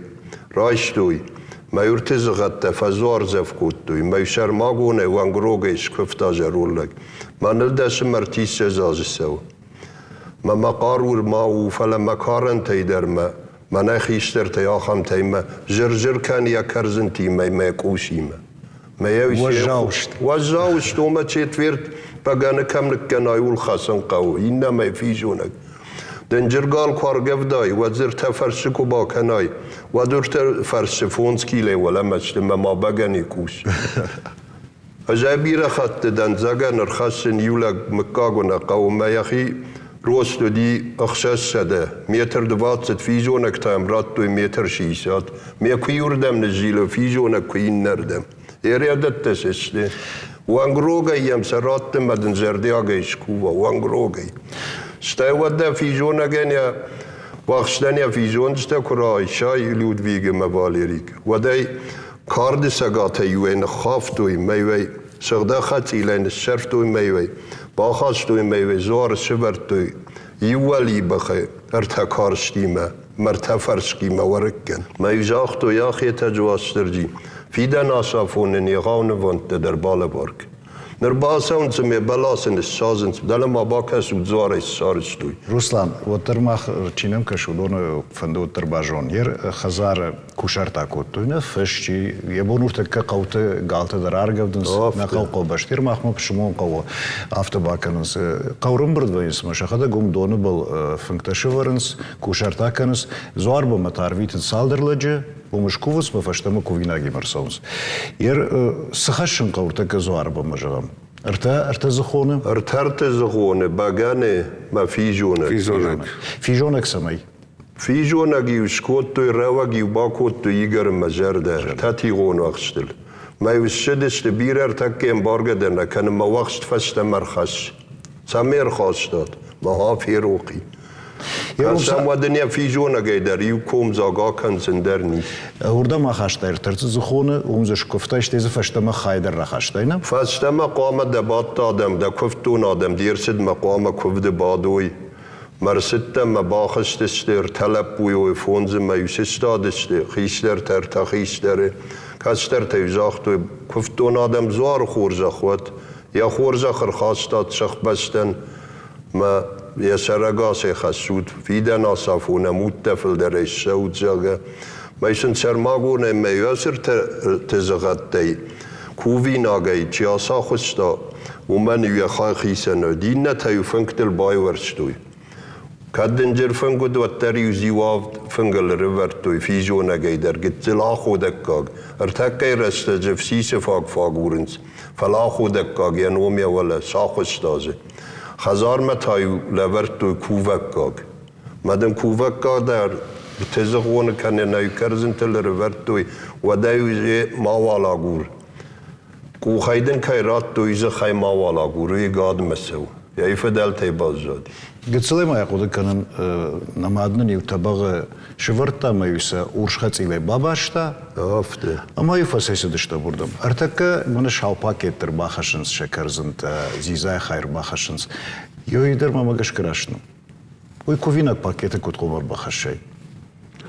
райстой, мӕ-иу дзыгъӕттӕ фӕдзуардзӕф кодтой, мӕ-иу сӕрмагонӕй уӕнгрогӕй скуывта зӕронд лӕг. Мӕныл 10 ӕмӕ 30 азы цӕуы. Мӕ мӕ хъару ма у, фӕлӕ мӕ карӕнтӕй дӕр мӕ, мӕнӕ хистӕртӕй ахӕмтӕй мӕ зыр-зыр кӕн йӕ кӕрдзынтимӕ мӕ къусимӕ. Мӕ Уӕззау сты. Уӕззау сты, ома четверт бӕгӕны кӕм ныккӕнай, ууыл хӕцын хъӕуы, иннӕмӕй физонӕг. Дынджыр гал куы аргӕвдай, уӕд дзы ӕртӕ фӕрсы куы бакӕнай, уӕд ӕртӕ фӕрсы 5 килойы уӕлӕмӕ сты мӕ ма бӕгӕны къус. Ӕз ӕй бирӕ хатты дӕнцӕгӕн ӕрхӕссын иу лӕг мыггаг нӕ хъӕуы мӕ йӕхи рост уыди 600 метр дывӕццыд физонӕг та йӕм радтой метр 60. Ме куы иуырдӕм ныззилы физонӕг, куы иннӕрдӕм. Ерӕдӕттӕ сысты. Уӕнгрогӕй йӕм сӕ радты мӕ дын зӕрдиагӕй скува, уӕнгрогӕй. Стӕй уӕд дӕ физонӕгӕн йӕ уӕхстӕн йӕ физонджытӕ куы райсай Людвиг ӕмӕ Валерик, уӕд ӕй Карды цӕгатӕй-иуӕй ныххафтой, мӕ-иуӕй сыгъдӕг хӕцъилӕй ныссӕрфтой, мӕ-иуӕй бахастой, мӕ-иуӕй дзуары сывӕрдтой иу уӕлибӕхы ӕртӕ карстимӕ мӕ ӕртӕ фӕрскимӕ уӕрыккӕн. Мӕ-иу загътой, а Хетӕджы Уастырджи, фидӕн ацафон нын егъау нывӕндтӕ дӕр балӕвар кӕн. Ныр бацӕуынц ӕмӕ бӕласы ныссадзынц, дӕлӕ ма бакӕсут, дзуарӕй ссарыстой. Руслан, уӕддӕр мах чи нӕм кӕсы, уыдоны фӕнды уӕддӕр базон. Йе хӕдзары кусарт акодтой, нӕ фысти, йӕ бон ныртӕккӕ хъӕуты галтӕ дӕр аргӕвдынц, нӕ хъӕу хъӕубӕсты, махмӕ пысымон хъӕуы афтӕ бакӕнынц. Хъӕу рымбырд вӕййынц ӕмӕ сӕхӕдӕг уым доны был фынгтӕ сӕвӕрынц, кусарт акӕнынц, дзуарбынмӕ та арвитынц цалдӕр лӕджы, уым скувынц ӕмӕ фӕстӕмӕ кувинагимӕ ӕрцӕуынц. Ер цы хӕссын хъӕуы ӕртӕккӕ дзуарбынмӕ, зӕгъӕм? Ӕртӕ дзыхоны? Ӕртӕ дзыхоны, бӕгӕны мӕ физонӕг. Физонӕг. Физонӕг цӕмӕй? Физонӕг-иу скодтой, рӕуӕг-иу бакодтой Игоры мӕ зӕрдӕ ӕртӕтигъон уӕхстыл. Мӕ-иу ссыдысты, бирӕ ӕртӕккӕ ӕмбаргӕ дӕр нӕ кӕны, мӕ уӕхст фӕстӕмӕ ӕрхӕсс. Цӕмӕ ӕрхастат? Мӕ ферох и. Кӕсӕм, уӕд ын йӕ физонӕгӕй дӕр иу комдзаг акӕндзӕн дӕр ницы. Уырдӕм ахастай ӕртӕртдзыхоны, уым дзы скуывтай, стӕй дзы фӕстӕмӕ хай дӕр рахастай, нӕ? Фӕстӕмӕ хъуамӕ дӕ бадты адӕм, дӕ куывддон адӕм де рцыдмӕ хъуамӕ куывды бадой. Мӕ рцыдтӕн мӕ бахызтысты ӕртӕ лӕппуйы, фондзы мӕ-иу сыстадысты, хистӕртӕ ӕртӕ хистӕры. Кӕстӕртӕ-иу загътой, куывддон адӕм дзуары хорзӕх уӕд, йӕ хорзӕх ӕрхастат сыхбӕстӕн мӕ йӕ сӕрӕгасӕй хӕссут, фидӕн ацафон ӕм удтӕ фылдӕрӕй ссӕут, зӕгъгӕ. Мӕ сын сӕрмагонӕй мӕ ӕцыртӕ кувинагӕй чи ацахуыста, уымӕн-иу йӕ хай хицӕн уыд, иннӕтӕ-иу фынгтыл байуӕрстой. Кӕд дынджыр фынг уыд, уӕддӕр-иу зиуавд фынгыл ӕрывӕрдтой физонӕгӕй дӕр гыццыл аходӕггаг. Ӕртӕккӕйы рӕстӕджы фсисы фаг фагурынц, фӕлӕ аходӕггаг йӕ ном йӕ уӕлӕ сахуыста дзы. Хӕдзармӕ та-иу лӕвӕрдтой кувӕггаг. Мӕ дын кувӕггаг дӕр тезыгъоны кӕнӕ нӕ кӕрдзынтыл ӕрывӕрдтой, уӕд-ӕй мауал агур. Къухӕй дын кӕй радтой, дзыхӕй мауал агур, уый гадмӕ цӕуы. Йӕ фыдӕлтӕй баззади. Гыццылӕй ма йӕ хъуыды кӕнын, нӕ мад нын-иу тӕбӕгъы сывӕрдта ӕмӕ-иу сӕ урс хӕцъилӕй бабаста. Афтӕ. Ӕмӕ-иу фӕцӕйцыдыстӕм уырдӕм. Ӕртӕккӕ мӕнӕ сау пакет дӕр бахӕссынц сӕ кӕрдзынтӕ, дзидзайы хай ӕрбахӕссынц. Ёй дӕр мӕмӕ гӕсгӕ раст нӕу. Уый кувинаг пакеты куыд хъуамӕ ӕрбахӕссай?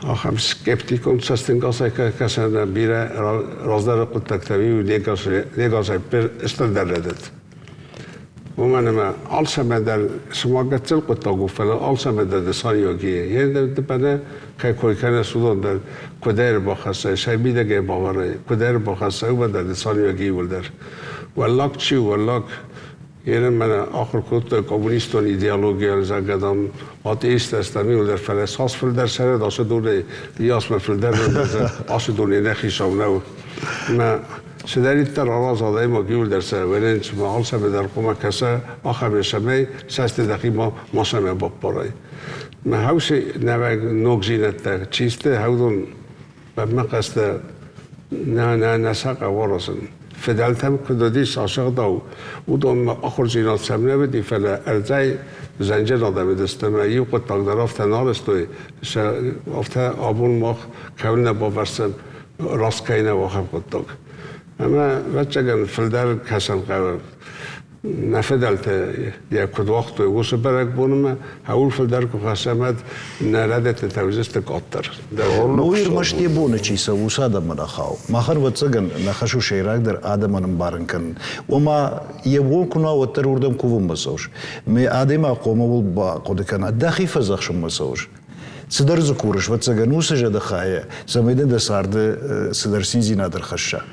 Ахӕм скептикон цӕстӕнгасӕй кӕсӕн бирӕ раздӕры хъуыддӕгтӕ иу не гасӕй стырдӕр рӕдыд. Уымӕн ӕмӕ алцӕмӕн дӕр цыма гыццыл хъуыддаг у, фӕлӕ алцӕмӕн дӕр нысаниуӕг и. Йе кӕй кой кӕнынц, уыдон дӕр куыд ӕрбахӕссай, сӕ мидӕгӕй бавӕрай, куыд ӕрбахӕссай, уымӕн дӕр нысаниуӕг иууылдӕр. Уӕллаг чи у, уӕллаг Ерын мӕнӕ ахуыр кодтой коммунистон идеологийӕн, зӕгъгӕ, дам, атеисттӕ стӕм иуылдӕр, фӕлӕ цас фылдӕр цӕрӕд ацы дунейы, уыйас мӕ фылдӕр ацы дуне нӕ хицау нӕу. Мӕ Цыдӕриддӕр араза адӕймаг, иуылдӕр сӕ уӕлӕн цыма алцӕмӕ дӕр хъуамӕ кӕса, ахӕм цӕмӕй цӕсты дӕхи ма мацӕмӕ баппарай. Мӕ хӕусы нӕуӕг ногдзинӕдтӕ чи сты, уыдон мӕнмӕ гӕсгӕ нӕ нӕ нӕ сӕ хъӕуы аразын. Фыдӕлтӕм куыд уыдис ацы ӕгъдау, уыдонмӕ ахуырдзинад сӕм нӕ уыди, фӕлӕ ӕрдзӕй зӕнджын адӕм уыдысты ӕмӕ иу хъуыддаг дӕр афтӕ нал арӕзтой, сӕ афтӕ абон мах кӕуыл нӕ бавӕрсӕм, раст кӕй нӕу, ахӕм хъуыддаг. Ӕмӕ, ӕвӕццӕгӕн, фылдӕр кӕсын хъӕуы нӕ фыдӕлтӕ йӕ куыд уагътой, уыцы бӕрӕгбонмӕ, ауыл фылдӕр куы хӕссӕм, уӕд нӕ рӕдыдтытӕ уыдзысты къаддӕр. Ну, ӕрмӕст йӕ боны чи цӕуы, уыцы адӕммӕ нӕ хауы. Махӕн, ӕвӕццӕгӕн, нӕ хӕс у сӕйрагдӕр адӕмӕн ӕмбарын кӕнын. Ома, йӕ бон куы нӕ уа, уӕддӕр уырдӕм кувынмӕ цӕуыс. Мӕ адӕймаг хъуамӕ ууыл бахъуыды кӕна, дӕхи фӕдзӕхсынмӕ цӕуыс. Цыдӕр дзы курыс, ӕвӕццӕгӕн, уыцы зӕды хайӕ, цӕмӕй дын дӕ царды цыдӕр циндзинад ӕрхӕсса.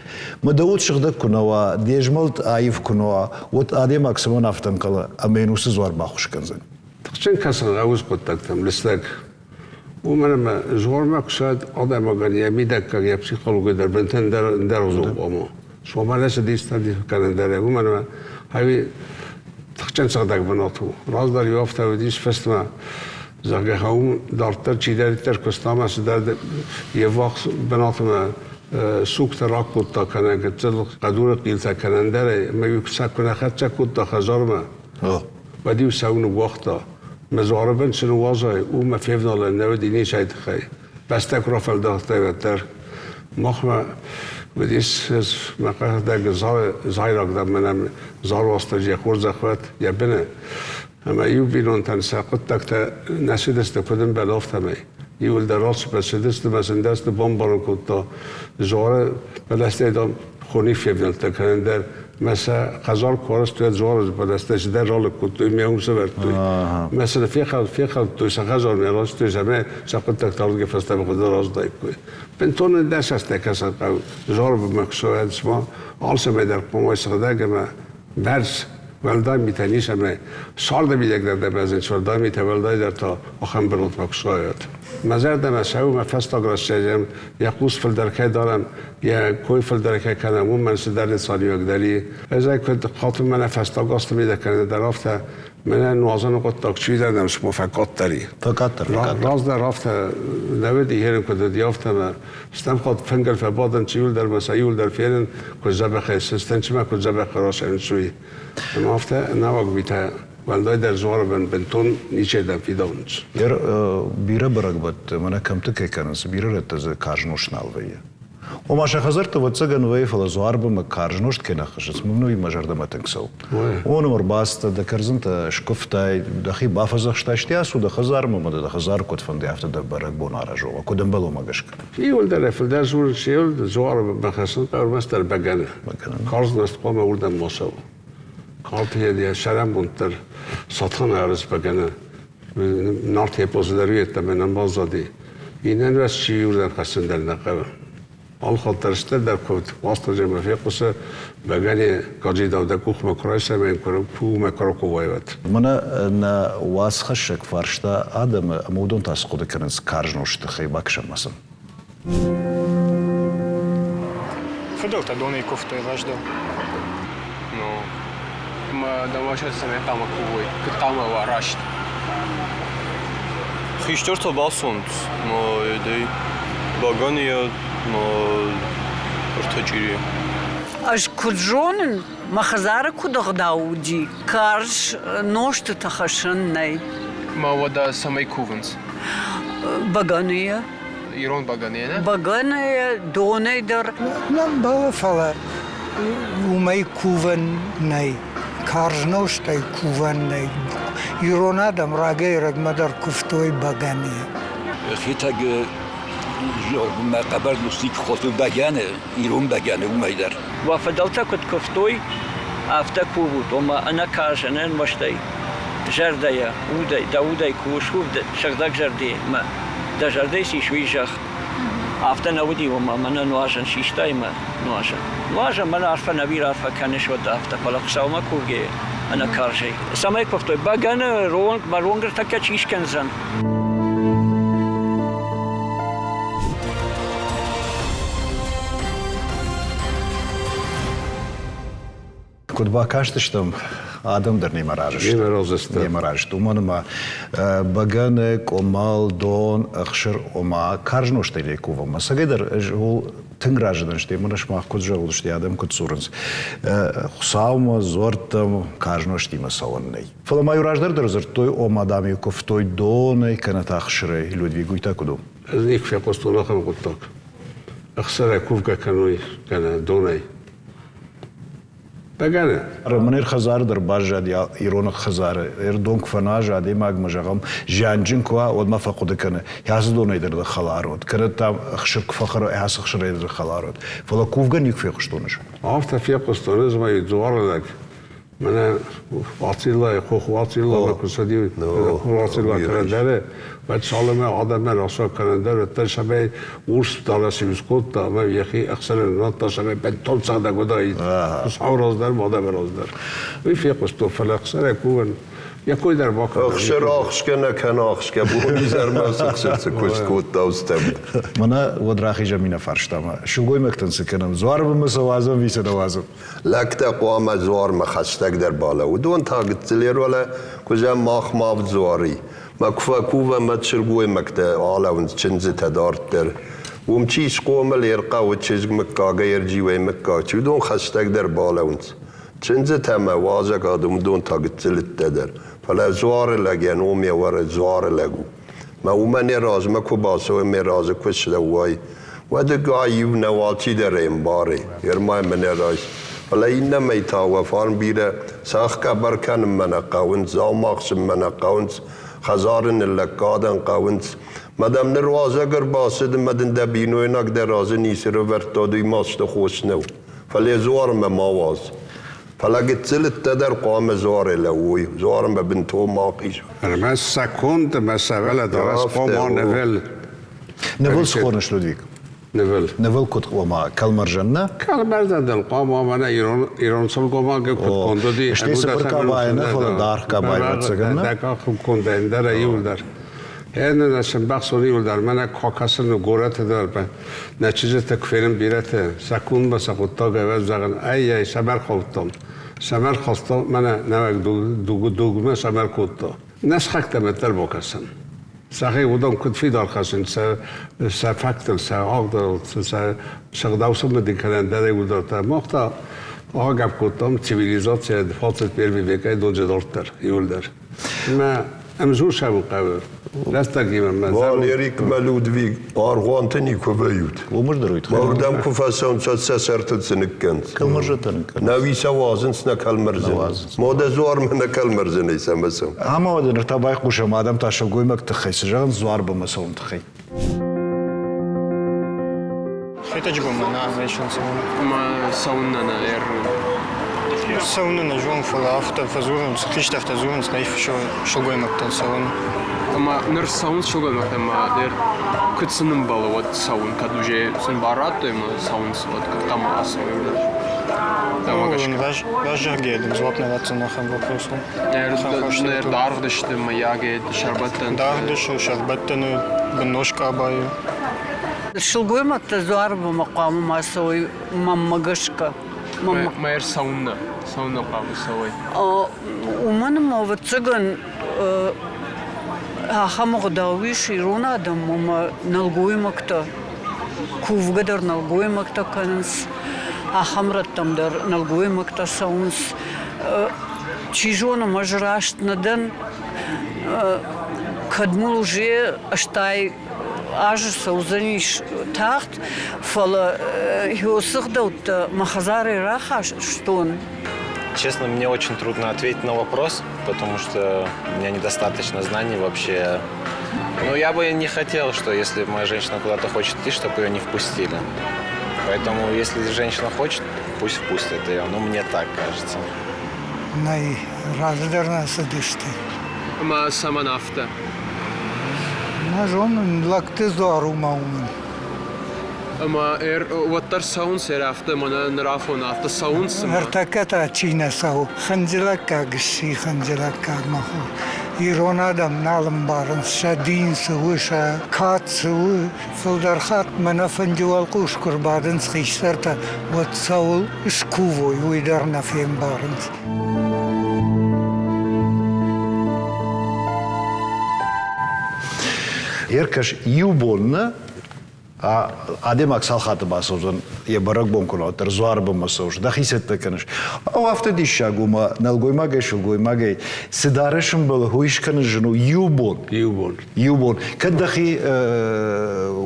Мӕ дӕ уд сыгъдӕг куы нӕ уа, де змӕлд аив куы нӕ уа, уӕд адӕймаг цӕмӕн афтӕ ӕнхъӕлы ӕмӕ йын уыцы дзуар баххуыс кӕндзӕн? Тыхджын кӕсын хъӕуы хъуыддӕгтӕм лыстӕг. Уымӕн ӕмӕ згъормӕ куы сӕд адӕймагӕн йӕ мидӕггаг, йӕ психологи дӕр бынтон ӕндӕргъуызон хъуамӕ. Суамӕ рӕсыдис кӕнын дӕр, уымӕн ӕмӕ ӕви тыхджын сыгъдӕг бынат у. Раздӕр иу афтӕ уыдис фӕстӕмӕ, зӕгъгӕ, уым дарддӕр чидӕриддӕр куыста ӕмӕ цыдӕр йе ввахс бынатмӕ сугтӕ ракодта кӕнӕ гыццыл хъӕдуры хъилтӕ кӕнӕ ӕндӕрӕй, ӕмӕ-иу сӕ куы нӕ хӕццӕ кодта хӕдзармӕ, уӕд-иу сӕ ныууагъта. Мӕ дзуары бын цы ныууадзай, уымӕ февналӕн нӕ уыди ницӕй тыххӕй. Бӕстӕ куы рафӕлдӕхтай, уӕддӕр. Махмӕ уыдис ӕз мӕ къӕхдаг зайраг дӕр мӕнӕн Зар Уастырджи хорзӕх уӕд йӕ быны. Ӕмӕ иу бинонтӕн сӕ хъуыддӕгтӕ нӕ цыдысты куыд ӕмбӕлы, афтӕмӕй. Иуылдӕр алцыппӕт цыдысты мӕ сын дӕсны бамбарын кодта, дзуары бӕлӕстӕй, дам, хони февнӕлдта кӕнын дӕр мӕ сӕ хӕдзар куы арӕзтой, дзуары бӕлӕстӕ цыдӕр ралыг кодтой мӕ уым сӕвӕрдтой. Мӕ сын фехӕлдтой сӕ хӕдзармӕ райстой, цӕмӕй сӕ хъуыддӕгтӕ ардыгӕй фӕстӕмӕ хуыздӕр аздаиккой. Бынтон ӕндӕр кӕсӕн хъӕуы дзуары бынмӕ куы цӕуӕд, цыма алцӕмӕй дӕр хъуамӕ сыгъдӕг ӕмӕ бӕрц уӕлдай митӕ ницӕмӕй царды мидӕг дӕр дӕ бӕзынц уӕлдай митӕ, уӕлдайдӕр та ахӕм бынатмӕ куы суайат. Мӕ зӕрдӕмӕ цӕуы мӕ фӕстаг рӕстӕджы йӕ хъус фылдӕр кӕй дарӕм, йӕ кой фылдӕр кӕй кӕнӕм, уымӕн цыдӕр нысаниуӕг дӕр и. Ӕз ӕй куыд хатын мӕнӕ фӕстаг азты мидӕг кӕнӕ дӕр афтӕ, мӕнӕ нуазӕны хъуыддаг чи дӕр цыма фӕкъаддӕр и. Фӕкъаддӕр, фӕкъаддӕр. Раздӕр афтӕ нӕ уыди, херын куыд уыди, афтӕ мӕ стӕм хатт фынгыл фӕбадын, иуылдӕр мӕ сӕ иуылдӕр фенын, куыд дзӕбӕхӕй сыстын, куыд дзӕбӕх расайынц, уый. Ӕмӕ афтӕ нӕуӕг митӕ уӕлдайдӕр дзуары бын бынтон ничердӕм фидауынц. Бирӕ бӕрӕгбӕтты мӕнӕ кӕмтты кӕй кӕнынц, бирӕ рӕтты дзы карз нозт нал вӕййы. Ома сӕ хӕдзӕртты ӕвӕццӕгӕн вӕййы, фӕлӕ дзуарбынмӕ карз нозт кӕй нӕ хӕссынц, мын уый мӕ зӕрдӕмӕ тынг цӕуы. Уымӕн ӕмӕ ӕрбацыдтӕ, дӕ кӕрдзынтӕ скуывтай, дӕхи бафӕдзӕхстай, стӕй ацу дӕ хӕдзармӕ ӕмӕ дӕ хӕдзар куыд фӕнды, афтӕ дӕ бӕрӕгбон араз, ома куыд ӕмбӕлонмӕ гӕсгӕ. Иуылдӕр фылдӕр дзурынц, дзуары бахӕссын ӕрмӕстдӕр бӕгӕны. Карз нозт хъуамӕ уырдӕм ма цӕуа. Калты йӕ сӕрӕнбонд дӕр Сатана ӕрызбӕгӕны Нарт эпосы дӕр йеддӕмӕ нӕ баззади. Иннӕ чи иуырдӕм хӕссын дӕр нӕ хъӕуы. Алхатт дӕр стырдӕр куывд Уастырджимӕ фехъуысы, бӕгӕны гаджидау дӕ къухмӕ куы райсай ӕмӕ йын куы куы уӕд. Мӕнӕ нӕ уацхӕссӕг фарста адӕмы ӕмӕ уыдон та цы хъуыды кӕнынц карз нозты тыххӕй, бакӕсӕм ма сын. Фыдӕлтӕ донӕй куывтой раздӕр. Ну, ӕмӕ дӕумӕ цӕмӕй хъуамӕ кувой, куыд хъуамӕ уа раст? Хистӕртӕ бацӕуынц, но едӕй бӕгӕныйӕ, но ӕртӕ чъирийӕ. Ӕз куыд зонын, мӕ хӕдзары куыд ӕгъдау уыди, карз нозтытӕ хӕссын нӕй. Мӕ уӕдӕ цӕмӕй кувынц? Бӕгӕныйӕ. Ирон бӕгӕныйӕ, нӕ? Бӕгӕныйӕ, донӕй дӕр. Не мбӕлы, фӕлӕ уымӕй кувӕн нӕй. Карз нозтӕй кувӕн нӕй. Ирон адӕм рагӕй-ӕрӕгмӕ дӕр куывтой бӕгӕныйӕ. Хетӕг мӕ хъӕбӕр лустик хотыл бӕгӕны, ирон бӕгӕны уымӕй дӕр. Уӕ фыдӕлтӕ куыд куывтой, афтӕ кувут, ома ӕнӕ карз, ӕнӕ нуӕзтӕй, зӕрдӕйӕ, удӕй, дӕ удӕй куы скув сыгъдӕг зӕрдемӕ, дӕ зӕрдӕйы цы ис, уый зӕгъ. Афтӕ нӕ уыди, ома мӕнӕ нуазӕн систай мӕ нуазӕн. Нуазӕн мӕнӕ арфӕ нӕ бирӕ арфӕ кӕныс, уӕд афтӕ, фӕлӕ Хуыцаумӕ кувгӕйӕ ӕнӕ карзӕй. Цӕмӕй куывтой? Бӕгӕны ронг, мӕ ронг ӕртӕккӕ чи скӕндзӕн? Куыд бакастыстӕм, адӕм дӕр немӕ разы сты. Немӕ разы сты. Немӕ разы сты. Уымӕн ӕмӕ бӕгӕны, къуымӕл, дон, ӕхсыр, ома карз нозтӕй лей кувӕм. Ӕцӕгӕйдӕр ӕз ууыл тынг разы дӕн, стӕй мын сымах куыд зӕгъут, адӕм куыд дзурынц. Хуыцаумӕ, дзуӕрттӕм карз нозтимӕ цӕуӕн нӕй. Фӕлӕ ма-иу раздӕр дӕр дзырдтой, ома, дам-иу куывтой донӕй кӕнӕ та ӕхсырӕй. Людвиг, уый та куыд у? Ӕз никуы фехъуыстон ахӕм хъуыддаг. Ӕхсырӕй кувгӕ кӕной кӕнӕ донӕй. Бӕгӕны. Мӕнӕ хӕдзары дӕр баззад ирон хӕдзары. Ӕрдон куы фӕназы, адӕймагмӕ, зӕгъӕм, зианджын куы уа, уӕд ма фӕхъуыды кӕны, ацы донӕй дӕр дӕ хӕлар уӕд, кӕнӕ та ӕхсыр куы фӕхӕра, ацы ӕхсырӕй дӕр хӕлар уӕд. Фӕлӕ кувгӕ никуы фехъуыстон ӕз. Афтӕ фехъуыстон ӕз ма дзуары лӕг. Мӕнӕ Уациллайы хох Уацилламӕ куы цыди, Уацилла кӕнӕндӕры, уӕд цалынмӕ адӕммӕ рацӕуӕг кӕнӕндӕр, уӕддӕр сӕмӕй урс дарӕс скодта ӕмӕ йӕхи ӕхсӕны нынадта, сӕмӕй бынтон цӕгъдӕг уыдаид. Хуыцау раздӕр, ма адӕмы раздӕр. Уый фехъуыстон, фӕлӕ ӕхсӕрӕй кувын йӕ кой дӕр бакодта. Ӕхсӕр ахсгӕ нӕ кӕны ахсгӕ, бонизӕрмӕ цы ӕхсыр цы куыст кодта, уыцы Мӕнӕ уӕд рахизӕм иннӕ фарстамӕ. Сылгоймӕгтӕн цы кӕнӕм? Дзуары бынмӕ сӕ уадзӕм, ӕви сӕ нӕ уадзӕм? Лӕгтӕ хъуамӕ дзуармӕ хӕстӕгдӕр балӕууой. Уыдон та гыццылер уӕлӕ куы мах ма дзуари. Мӕ куы фӕкувӕм, уӕд сылгоймӕгтӕ алӕууынц чындзытӕ дарддӕр. Уым чи схъомыл, ӕрхъӕуы чызг мыггагӕй ӕрджиуӕй мыггаг чи, уыдон хӕстӕгдӕр балӕууынц. Чындзытӕ мӕ уазӕг адӕм, уыдон та гыццылыттӕ дӕр. Фӕлӕ дзуары лӕг йӕ ном йӕ уӕры дзуары лӕг у. Мӕ уымӕн йӕ размӕ куы бацӕуай, мӕ разы куы слӕууай, уӕд аив нӕу алчидӕр ӕй ӕмбары, Ермай мӕ нӕ райс. Фӕлӕ иннӕмӕй та уӕ фарн бирӕ цӕхх къӕбӕр кӕнынмӕ нӕ хъӕуынц, дзаума ӕхсынмӕ нӕ хъӕуынц, хӕдзары ныллӕггадӕн хъӕуынц. Мӕ дӕм ныр уазӕг ӕрбацыд ӕмӕ дын дӕ бинойнаг дӕ разы ницы рывӕрдта, уый масты хос нӕу. Фӕлӕ дзуармӕ ма уадз. Фӕлӕ гыццыл ӕддӕдӕр хъуамӕ дзуары лӕууой, дзуармӕ бынтон ма хизой. Ӕрмӕст сӕ конд ӕмӕ сӕ уӕлӕдарӕс хъуамӕ нывыл. Нывыл схоныс, Людвиг? Нывыл. Нывыл куыд ома кӕлмӕрзӕн нӕ? Кӕлмӕрзӕн дӕр хъуамӕ мӕнӕ ирон ирон сылгоймаг куыд конд уыди. Стӕй цыбыр къабайы нӕ, фӕлӕ даргъ къабайы ӕвӕццӕгӕн нӕ? Дӕ къахыл конд ӕндӕр иуылдӕр. Ӕнӕ сӕмбӕхсон иуылдӕр мӕнӕ куы горӕты дӕр нӕ чызджытӕ куы фенын бирӕтӕ, сӕ куынмӕ сӕ хъуыддаг ӕвӕдзӕгӕн ай-ай сӕмӕ рхаудтон. Сӕмӕ рхастон, мӕнӕ нӕуӕг дугмӕ сӕмӕ ркодта. Нӕ сыхӕгтӕм ӕддӕр бакӕсӕм. Сӕхи уыдон куыд фидар хӕцынц сӕ, сӕ фактыл, сӕ ӕгъдауыл, сӕ сыгъдау цымыди кӕнӕн дӕр иуылдӕр Мах та агӕпп кодтам цивилизацийӕ 21 векӕй ноджы дарддӕр иуылдӕр. Ӕмӕ ӕмзор сӕвын хъӕуы. Рӕстӕгимӕ мӕ Валерик мӕ Людвиг аргъуанты никуы вӕййут. Уымӕ дӕр уый Уырдӕм куы фӕцӕуынц, уӕд сӕ сӕрты цы ныккӕнынц? Кӕлмӕрзӕтӕ ныккӕнынц. Нӕуи сӕ уадзынц нӕ кӕлмӕрзӕн. Модӕ дзуармӕ нӕ кӕлмӕрзӕнӕй цӕмӕ цӕуы. Ӕмӕ уӕдӕ ныр та байхъусӕм, адӕм та сылгоймӕгты тыххӕй цы зӕгъынц дзуарбынмӕ цӕуыны тыххӕй. Хетӕджы бынмӕ нӕ ӕвдисынц цӕуын. Ӕмӕ цӕуыннӕ нӕ Цӕуыннӕ нӕ зонын, фӕлӕ афтӕ фӕдзурынц, хистӕртӕ дзурынц, нӕй сылгоймӕгтӕн цӕуын. Ӕмӕ ныр цӕуынц сылгоймӕгтӕ ӕмӕ куыд сын ӕмбӕлы, уӕд цӕуын, кӕд уже сын бар радтой ӕмӕ цӕуынц, уӕд куыд хъуамӕ ацӕуой уыдон? Раззагӕй дын дзуапп нӕ ратдзӕн ахӕм вопросыл. Даргъ сты мыййагӕй сӕрбӕттӕнты? Даргъ сты сӕрбӕттӕны быннос къабайы. Сылгоймӕгтӕ дзуарбынмӕ хъуамӕ ма цӕуой мӕнмӕ гӕсгӕ. Мӕ ӕрцӕуыннӕ? Цӕуыннӕ хъуамӕ цӕуой? Уымӕн ӕмӕ, ӕвӕццӕгӕн, ахӕм ӕгъдау ис ирон адӕммӕ ӕмӕ нӕлгоймӕгтӕ кувгӕ дӕр нӕлгоймӕгтӕ кӕнынц, ахӕм рӕттӕм дӕр нӕлгоймӕгтӕ цӕуынц. Чи зоны, ӕз раст нӕ дӕн, кӕд мыл уже 80 азы цӕудзӕнис тагъд, фӕлӕ уыцы гъдӕуттӕ мӕ хӕдзарӕй рахастон. Честно, мне очень трудно ответить на вопрос, потому что у меня недостаточно знаний вообще. Но я бы не хотел, что если моя женщина куда-то хочет идти, чтобы ее не впустили. Поэтому, если женщина хочет, пусть впустят ее. Ну, мне так кажется. Нӕй, раздӕр нӕ цыдысты. Ӕмӕ цӕмӕн афтӕ? Нӕ зонын, лӕгты дзуар у ма уымӕн. Ӕмӕ уӕддӕр цӕуынц афтӕ, мӕнӕ ныр афон афтӕ цӕуынц. Ныртӕккӕ та чи нӕ цӕуы, хынджылӕггаг сси, хынджылӕггаг, мӕ хур. Ирон адӕм нал ӕмбарынц, сӕ дин цы у, сӕ кад цы у. Фылдӕр хатт мӕнӕ фынджы уӕлхъус куы рбадынц хистӕртӕ, уӕд цӕуыл скувой, уый дӕр нӕ фембарынц. Ӕркӕс, иу бон нӕ адӕймаг цал хатты бацӕудзӕн йӕ бӕрӕгбон куы уӕддӕр дзуары бынмӕ цӕуыс, дӕхи цӕттӕ кӕныс. Ау, афтӕ диссаг у, мӕ нӕлгоймагӕй, сылгоймагӕй цы дарӕс ӕмбӕлы, уый скӕнын зын у иу бон. Иу бон. Иу бон. Кӕд дӕхи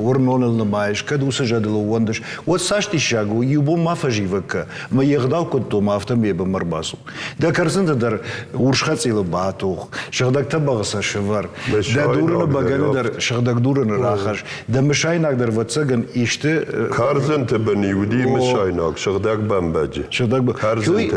уырноныл нымайыс, кӕд уыцы зӕдыл ӕууӕндыс, уӕд цас диссаг у, иу бон ма фӕзивӕг кӕ, мӕ йе гъдау куыд дома, афтӕ ме бынмӕ ӕрбацу. Дӕ кӕрдзынты дӕр урс хӕцъилы батух, сыгъдӕг тӕбӕгъы сӕ сывӕр, дӕ дурыны бӕгӕны дӕр сыгъдӕг дурыны рахӕсс, дӕ мысайнаг дӕр, ӕвӕццӕгӕн, исты... Кӕрдзынты бын уыди мысайнаг, сыгъдӕг бӕмбӕджы. Сыгъдӕг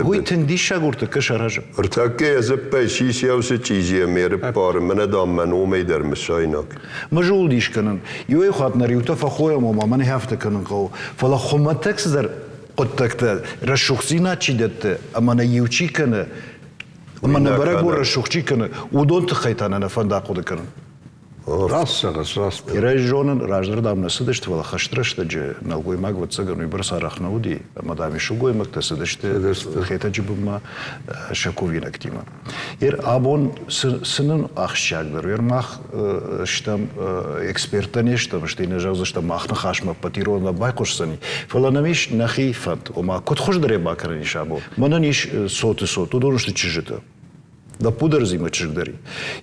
Уый тынг диссаг ӕртӕккӕ саразы. Ӕртӕккӕ йӕ дзыппӕй сисӕусы чъизийӕ ме рыппары, мӕнӕ, дам, мӕ номӕй дӕр мысайнаг. Мӕ зонд ис кӕнын. Иуӕй хатт нӕ риутӕ фӕхойӕм, ома мӕн афтӕ кӕнын хъӕуы. Фӕлӕ хуымӕтӕг цыдӕр хъуыддӕгтӕ рӕсугъддзинад чи дӕтты ӕмӕ нӕ иу чи кӕны, ӕмӕ нӕ бӕрӕгбон рӕсугъд чи кӕны, уыдон тыххӕй та нӕ нӕ фӕнды ахъуыды кӕнын. Раст зӕгъыс, раст. Ирӕй зонын, раздӕр, дам, нӕ цыдысты, фӕлӕ хӕсты рӕстӕджы нӕлгоймаг, ӕвӕццӕгӕн, уыйбӕрц арӕх нӕ уыди, ӕмӕ, дам, сылгоймӕгтӕ цыдысты Хетӕджы бынмӕ сӕ кувинӕгтимӕ. Ер абон цы нын ахсджиагдӕр у? Ер мах стӕм эксперттӕ не стӕм, стӕй нӕ зӕгъдзыстӕм, мах ныхасмӕ ӕппӕт ирон нӕ байхъусдзӕни, фӕлӕ нӕм ис нӕхи фӕнд, ома куыд хуыздӕрӕй бакӕнӕн ис абон. Мӕнӕн ис цоты цот, уыдон сты чызджытӕ. Лӕппу дӕр дзы мӕ чызг дӕр и.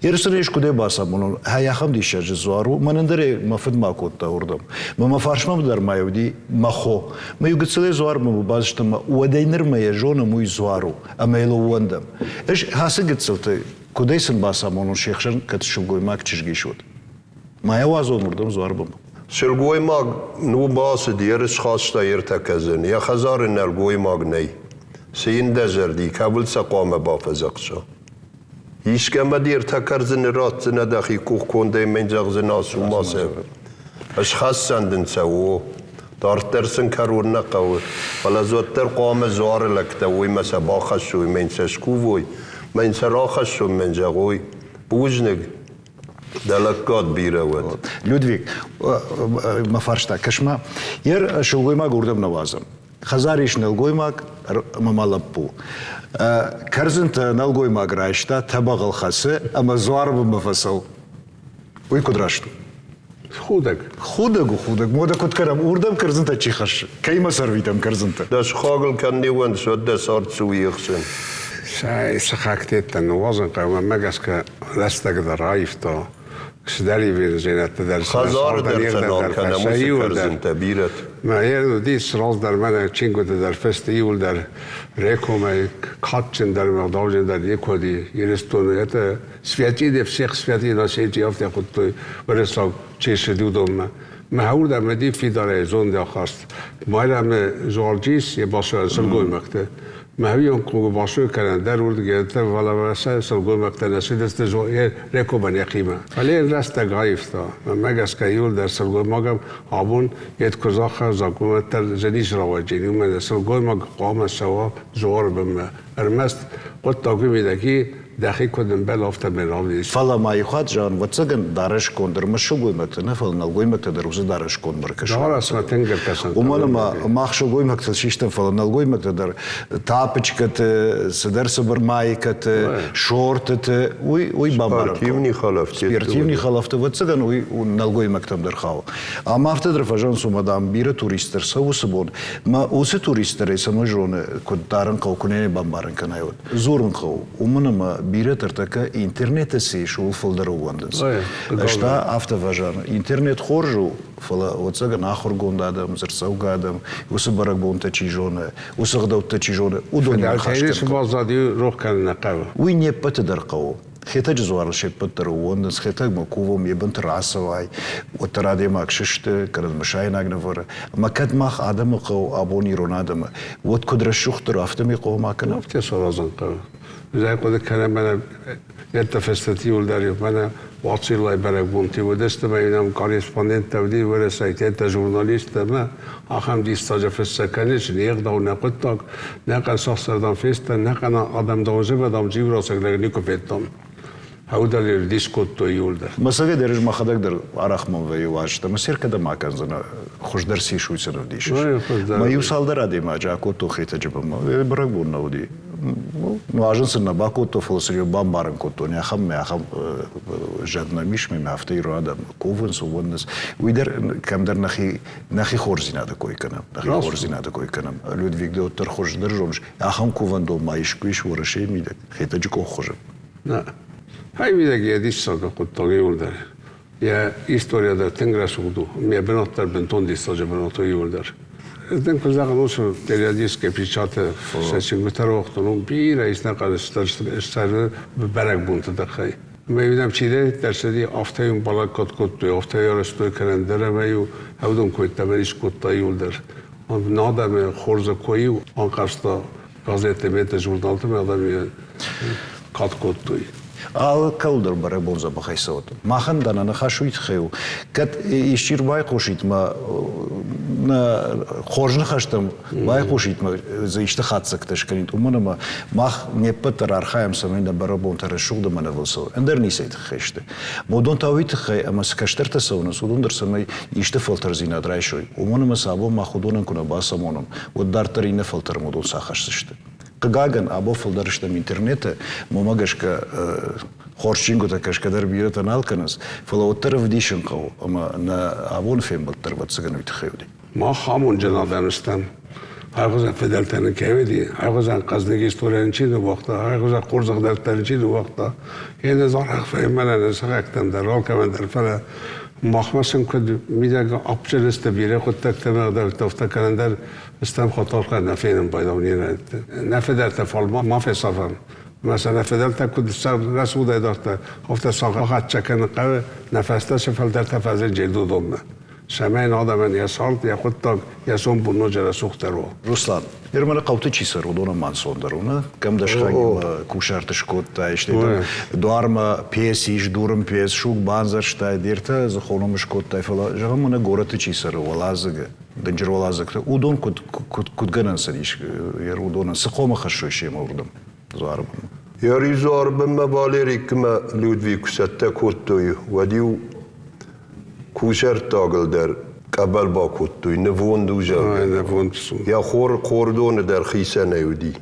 Ерысы ӕз куыдӕй бацамонон, хай ахӕм диссаджы дзуар у, мӕнӕн дӕр ӕй мӕ фыд ма кодта уырдӕм. Мӕ мӕ фарсмӕ дӕр ма уыди мӕ хо. Мӕ иу гыццылӕй дзуармӕ базыдтам, ӕмӕ уӕдӕй нырмӕ йӕ зонӕм, уый дзуар у, ӕмӕ йыл ӕууӕндӕм. Ӕз ацы гыццылты куыдӕй сын бацамонон се хсӕн, кӕд сылгоймаг чызг ис, уӕд? Ма йӕ уадзон уырдӕм дзуары бынмӕ. Сылгоймаг ну бацыд, ерыс хаста йе ртӕ кӕдзын, йӕ хӕдзары нӕлгоймаг нӕй. Цы йын дӕ зӕрди, кӕуыл сӕ хъуамӕ бафӕдзӕхса? Искӕмӕ де ртӕ кӕрдзыны ратдзынӕ дӕхи къухкондӕй мӕн зӕгъдзынӕ ацу ма сӕ. Ысхӕссӕн дын сӕ, о. Дарддӕр сын кӕрон нӕ хъӕуы, фӕлӕ дзы уӕддӕр хъуамӕ дзуары лӕгтӕ уой мӕ сӕ бахӕссой, мӕн сӕ скувой, мӕн сӕ рахӕссон, мӕн зӕгъой. Бузныг, Дӕ лӕггад бирӕ уӕд. Людвиг, мӕ фарста, кӕс-ма, ер сылгоймаг уырдӕм нӕ уадзӕм. Хӕдзар ис нӕлгоймаг ӕмӕ ма лӕппу. Кӕрдзынтӕ нӕлгоймаг райста, тӕбӕгъыл хӕцы ӕмӕ дзуары бынмӕ фӕцӕуы. Уый куыд раст у? Худӕг. Худӕг у, худӕг. Модӕ куыд кӕнӕм, уырдӕм кӕрдзынтӕ чи хӕссы? Кӕимӕ сӕрвитӕм кӕрдзынтӕ? Дӕ сыхагыл кӕм не ууӕндыс, уӕд дӕ цард цы у йе хсӕн? Сӕ сыхӕгтӕ ныууадзын хъӕуы, мӕнмӕ гӕсгӕ рӕстӕг дӕр аивта, цыдӕр ивындзинӕдтӕ дӕр Хӕдзары дӕр сӕ нал кӕнӕм уыцы кӕрдзынтӕ бирӕт. Мӕ уыдис раздӕр мӕнӕ чингуыты дӕр фыст иуылдӕр Рекомӕй кадджындӕр ӕмӕ ӕгъдауджындӕр никуы уыди Ирыстоны. Это святыне всех святых на свете афтӕ хуыдтой уырыссаг чесы уыдонмӕ. Мӕ уырдӕм уыди фидарӕй зондахаст. Майрӕмы Жуалджис йӕ басойӕн сылгоймӕгты. Мӕхион клубы басой кӕнӕн дӕр уырдыгӕй фӕлӕ сылгоймӕгтӕ нӕ цыдысты Рекомӕн йӕхимӕ. Фӕлӕ йын рӕстӕг аивта. Мӕнмӕ гӕсгӕ иуылдӕр сылгоймагӕн абон йед куы загъта, закъонӕдтӕ зынис рауайджын, уымӕн сылгоймаг хъуамӕ цӕуа дзуары бынмӕ. Ӕрмӕст хъуыддаг уый мидӕг и, дӕхи куыд ӕмбӕл, афтӕмӕй равдис. Фӕлӕ ма иу хатт зӕгъын, ӕвӕццӕгӕн, дарӕсгонд ӕрмӕст сылгоймӕгтӕ нӕ, фӕлӕ нӕлгоймӕгтӕ дӕр уыцы дарӕсгондмӕ ӕркӕсынц. Дарӕсмӕ тынг ӕркӕсынц. Уымӕн ӕмӕ мах сылгоймӕгтыл систӕм, фӕлӕ нӕлгоймӕгтӕ дӕр тапочкӕты, цыдӕр цыбыр майкӕты, шортыты, уый, уый бамбарын хъӕуы. Спортивный хӕлӕфтӕ. Спортивный хӕлӕфтӕ, ӕвӕццӕгӕн, уый нӕлгоймӕгтӕм дӕр хауы. Ӕмӕ афтӕ дӕр фӕзӕгъынц, уымӕ, дам, бирӕ туристтӕ рцӕуы уыцы бон. Мӕ уыцы туристтӕй цӕмӕй зоны, куыд дарын хъӕуы, куы нӕ бамбарын кӕнай, уӕд. Дзурын хъӕуы, уымӕн ӕмӕ бирӕтӕ ӕртӕккӕ интернеты цы ис, ууыл фылдӕр ӕууӕндынц. Ӕз та афтӕ фӕзӕгъын, интернет хорз у, фӕлӕ, ӕвӕццӕгӕн, ахуыргонд адӕм, дзырддзӕугӕ адӕм, уыцы бӕрӕгбонтӕ чи зоны, уыцы ӕгъдӕуттӕ чи зоны, уыдонимӕ ныхас кӕнын хъӕуы. баззад, рох кӕнын нӕ хъӕуы. Уый не ппӕты дӕр хъӕуы. Хетӕджы дзуарыл се ппӕт дӕр ӕууӕндынц, Хетӕгмӕ кувӕм, йӕ бынты рацӕуай, уӕддӕр адӕймаг сысты, кӕнӕ мысайнаг нывӕры. Ӕмӕ кӕд мах адӕмы хъӕуы абон ирон адӕмы, уӕд куыд рӕсугъддӕр, афтӕмӕй хъӕуы ма кӕнӕм? Афтӕ саразын хъӕуы. Ӕз ӕй хъуыды кӕнӕм, мӕнӕ ӕртӕ фестӕтиуыл дӕр мӕнӕ Уациллайы бӕрӕгбонты уыдысты ӕмӕ йын ам корреспонденттӕ уыди, уӕрӕсейӕгтӕ, журналисттӕ ӕмӕ ахӕм диссаджы фыссӕг кӕныс, не гъдау, нӕ хъуыддаг, нӕ къӕсӕхсӕрдӕм фестӕн, нӕ къӕна адӕм дӕу зывӕдӕм джиурасӕг лӕг никуы федтам. Ӕвдӕлер дис кодтой иуылдӕр. Мӕ совет ӕз мӕхӕдӕг дӕр арӕх мӕм вӕййы уазджытӕ. Мӕ сӕр кӕдӕм акӕндзынӕ, хуыздӕр сис уый сын ӕвдисыс. Мӕ иу цалдӕр адӕймаджы акодтон Хетӕджы бынмӕ. Бӕрӕгбон нӕ уыди. Нуазын сын нӕ бакодтон, фӕлӕ сын бамбарын кодтон, ахӕм ахӕм зӕд нӕм ис, мемӕ афтӕ ирон адӕм кувынц, уынынц. Уый дӕр кӕмдӕр нӕхи нӕхи хорздзинады кой кӕнӕм, нӕхи хорздзинады кой кӕнӕм. Людвиг, ды уӕддӕр хуыздӕр зоныс, ахӕм кувӕндон ма искуы ис Уӕрӕсейы мидӕг, Хетӕджы къох хуызы? Нӕ. Ай мидӕг йӕ диссаг хъуыддаг иуылдӕр. Йӕ история дӕр тынг рӕсугъд у. Йӕ бынат дӕр бынтон диссаджы бынат у иуылдӕр. Дын куы зӕгъын, уыцы периодической печаты сӕ чингуытӕ рауагътон, уым бирӕ ис нӕ хъӕлӕстӕ бӕрӕгбонты тыххӕй. Ӕмӕ-иу нӕм чидӕриддӕр цыди, афтӕ-иу балӕггад кодтой, афтӕ арӕзтой кӕлӕндӕр ӕмӕ-иу ӕвдон кодта ӕмӕ скодта иуылдӕр. Адӕмы хорзы кой-иу анхъӕрзта газетты, меты, журналты адӕмы кад кодтой. Алкӕуыл дӕр бӕрӕгбон дзӕбӕхӕй цӕуӕд. Махӕн дӕр нӕ ныхас уый тыххӕй у. Кӕд исчи ӕрбайхъусид мӕ нӕ хорз ныхӕстӕм байхъусид мӕ дзы исты хатдзӕгтӕ скӕнид, уымӕн ӕмӕ мах не ппӕт дӕр архайӕм, цӕмӕй нӕ бӕрӕгбонтӕ рӕсугъд ӕмӕ нывыл цӕуой. Ӕндӕр ницӕй тыххӕй сты. Уыдон та уый тыххӕй, ӕмӕ цы кӕстӕртӕ цӕуынц, уыдон дӕр цӕмӕй исты фӕлтӕрдзинад райсой. Уымӕн ӕмӕ сӕ абон мах уыдонӕн куы нӕ бацамонӕм, уӕд дарддӕр иннӕ фӕлтӕрмӕ уыдон цы ахӕсдзысты. Хъыгагӕн, абон фылдӕр стӕм интернеты, уымӕ гӕсгӕ хорз чингуытӕ кӕсгӕ дӕр бирӕтӕ нал кӕнынц, фӕлӕ уӕддӕр ӕвдисын хъӕуы, ӕмӕ нӕ абоны фембӕлд дӕр, ӕвӕццӕгӕн, уый тыххӕй уыди. Мах амонджын адӕм стӕм. Айхуызӕн фыдӕлтӕ нын кӕй уыди, айхуызӕн хъӕздыг историйӕ нын чи ныууагъта, айхуызӕн хорз ӕгъдӕуттӕ нын чи ныууагъта, йе нӕ зарӕг фӕймӕнӕн нӕ сыхӕгтӕм дӕр, алкӕмӕн дӕр, фӕлӕ махмӕ сын куыд мидӕг апджын сты бирӕ хъуыддӕгтӕ ӕмӕ ӕгъдӕуттӕ, афтӕ кӕнын дӕр стӕм хатархъӕд нӕ фенын байдау не нӕ фыдӕлтӕ фал ма фесафӕм. Ӕмӕ сӕ нӕ фыдӕлтӕ куыд рӕсугъдӕй дардта, афтӕ сахатча кӕнын хъӕуы, нӕ фӕстӕ цы фӕлтӕртӕ фӕзынди уыдонмӕ. Цӕмӕй адӕмӕн йӕ цард, йӕ хъуыддаг, йӕ сомбон ноджы рӕсугъддӕр уа. Руслан, ныр хъӕуты чи цӕры, уыдонӕн ма ӕнцондӕр у, нӕ? Кӕм дӕсхагимӕ кусарт скодтай, стӕй дуармӕ пец ис, дурын пец, суг бандзӕрстай, де ртӕ дзы хономы скодтай, фӕлӕ, зӕгъӕм, мӕнӕ горӕты чи цӕры, уӕладзыгы, дынджыр уӕладзыгты, уыдон куыд, куыд, куыд гӕнӕн сын ис, уыдонӕн цы хъомы хӕссой семӕ уырдӕм дзуары бынмӕ? Йӕ дзуары бынмӕ Валерикмӕ Людвиг куы цӕттӕ кодтой, уӕд-иу Кусӕрттагыл дӕр къӕбӕл бакодтой, нывонд у, зӕгъгӕ. Йӕ хор хордоны дӕр хицӕнӕй уыди.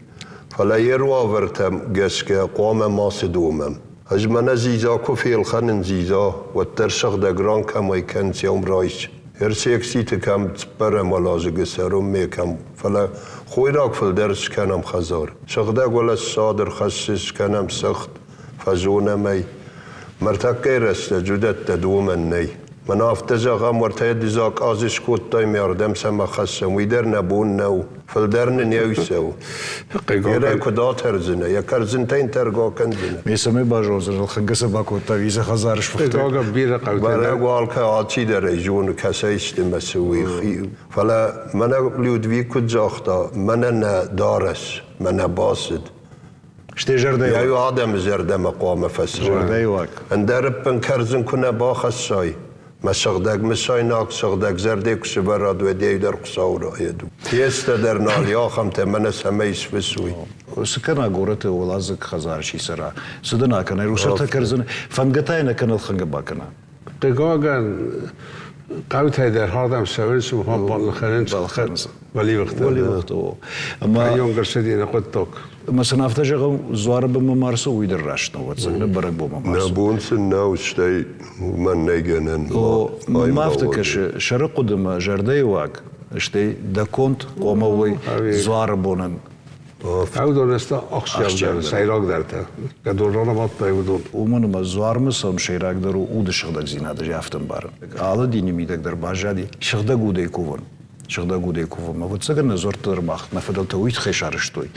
Фӕлӕ йе руавӕртӕм гӕсгӕ хъуамӕ мацы домӕм. Ӕз мӕнӕ дзидза куы фелхӕнын дзидза, уӕддӕр сыгъдӕг ран кӕмӕй кӕнынц, уым райс. Ӕрсекситы кӕм цыппӕрӕм уӕладзыгы цӕрын ме кӕм, фӕлӕ хойраг фылдӕр скӕнӕм хӕдзар. Сыгъдӕг уӕлӕ ссад ӕрхӕссы, скӕнӕм цыхт, фӕзонӕм ӕй. Мӕртӕккӕйы рӕстӕджы уыдӕттӕ домӕн нӕй. Мӕн афтӕ зӕгъӕм, уӕртӕ ды закъаз скодтай ме ардӕм цӕмӕ хӕссӕм, уый дӕр нӕ бон нӕу. Фылдӕр нын еу цӕуы. Ерӕй куыд атӕрдзынӕ, йӕ кӕрдзынтӕ йын тӕргӕ кӕндзынӕ. Ме цӕмӕй базондзӕн, ӕлхӕнгӕ сӕ бакодта, виза хӕдзары сфыхтой. Бирӕ хъӕутӕ. Бӕрӕг у алкӕ алчидӕр ӕй зоны, кӕцӕй сты мӕ цы уый. Фӕлӕ мӕнӕ Людвиг куыд загъта, мӕнӕ нӕ дарӕс, мӕнӕ бацыд. Стӕй зӕрдӕйы Йӕ адӕмы зӕрдӕмӕ хъуамӕ фӕцӕуа. Зӕрдӕйы уаг. Ӕндӕр ӕппын кӕрдзын куы нӕ бахӕссай, мӕ сыгъдӕг мысайнаг сыгъдӕг зӕрдӕ куы сывӕрат, уӕд ӕй дӕр Хуыцауы райӕд у. Пьестӕ дӕр нал и ахӕмтӕ, мӕнӕ цӕмӕй сфысой. Цы кӕна горӕты уӕладзыг хӕдзары чи цӕра, цы дын акӕна, русӕртӕ кӕрдзын, фӕндгӕ та йын акӕна, ӕлхӕнгӕ бакӕна. Хъыгагӕн, хъӕутӕй дӕр ардӕм цӕуынц, балхӕнынц. Балхӕнынц. Уӕливыхтӕ. Уӕливыхтӕ, о. Ӕмӕ Районгӕрсӕдины хъуыддаг. Ӕмӕ сын афтӕ зӕгъӕм, дзуары бынмӕ ма рцӕуы, уый дӕр раст нӕу, ӕцӕг нӕ бӕрӕгбонмӕ ма Нӕ рцӕуы. бон сын нӕу, стӕй уымӕн нӕй гӕнӕн. О, мӕнмӕ афтӕ кӕсы, сӕры хъуыдымӕ зӕрдӕйы уаг, стӕй дӕ конд хъуамӕ уой дзуары бонӕн. Уыдон сты ахсджиагдӕр, сӕйрагдӕртӕ. Кӕд ранымадтай уыдон. Уымӕн ӕмӕ дзуармӕ цӕуын сӕйрагдӕр у уды сыгъдӕгдзинады афтӕ ӕмбарын. Алы дины мидӕг дӕр баззади сыгъдӕг удӕй кувын. Сыгъдӕг удӕй кувын. Ӕвӕццӕгӕн, нӕ дзуӕрттӕ дӕр мах нӕ фыдӕлтӕ уый тыххӕй сарӕзтой,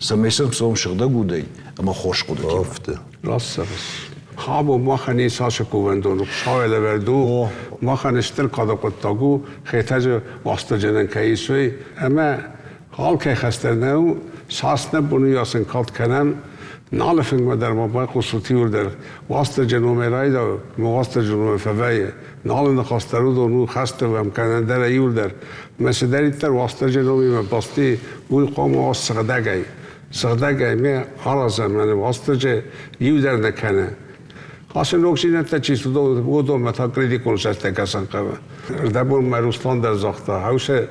цӕмӕй сӕм цӕуӕм сыгъдӕг удӕй ӕмӕ хорз хъуыдытимӕ. Афтӕ. Раст зӕгъыс. Абон махӕн ис ацы кувӕндон Хуыцауӕй лӕвӕрд у, махӕн стыр кады хъуыддаг у, Хетӕджы Уастырджынӕн кӕй ис, уый. Ӕмӕ Алкӕй хӕстӕр нӕу, цас нӕ бон уыйас ын кад кӕнӕм. Налы фынгмӕ дӕр ма байхъусут иуылдӕр. Уастырджы номӕй райдайы, ӕмӕ Уастырджы номӕй фӕвӕййы. Налы ныхас дӕр уыдон у хӕсты уӕм кӕнӕ дӕр иуылдӕр. Мӕ цыдӕриддӕр Уастырджы номимӕ басти, уый хъуамӕ уа сыгъдӕгӕй. Сыгъдӕгӕй ме аразӕм, мӕнӕ Уастырджы иу дӕр нӕ кӕны. Ацы ногдзинӕдтӕ чи цы уыдонмӕ та критикон цӕстӕй кӕсын хъӕуы. Рдӕбон мӕ Руслан дӕр загъта, хӕусы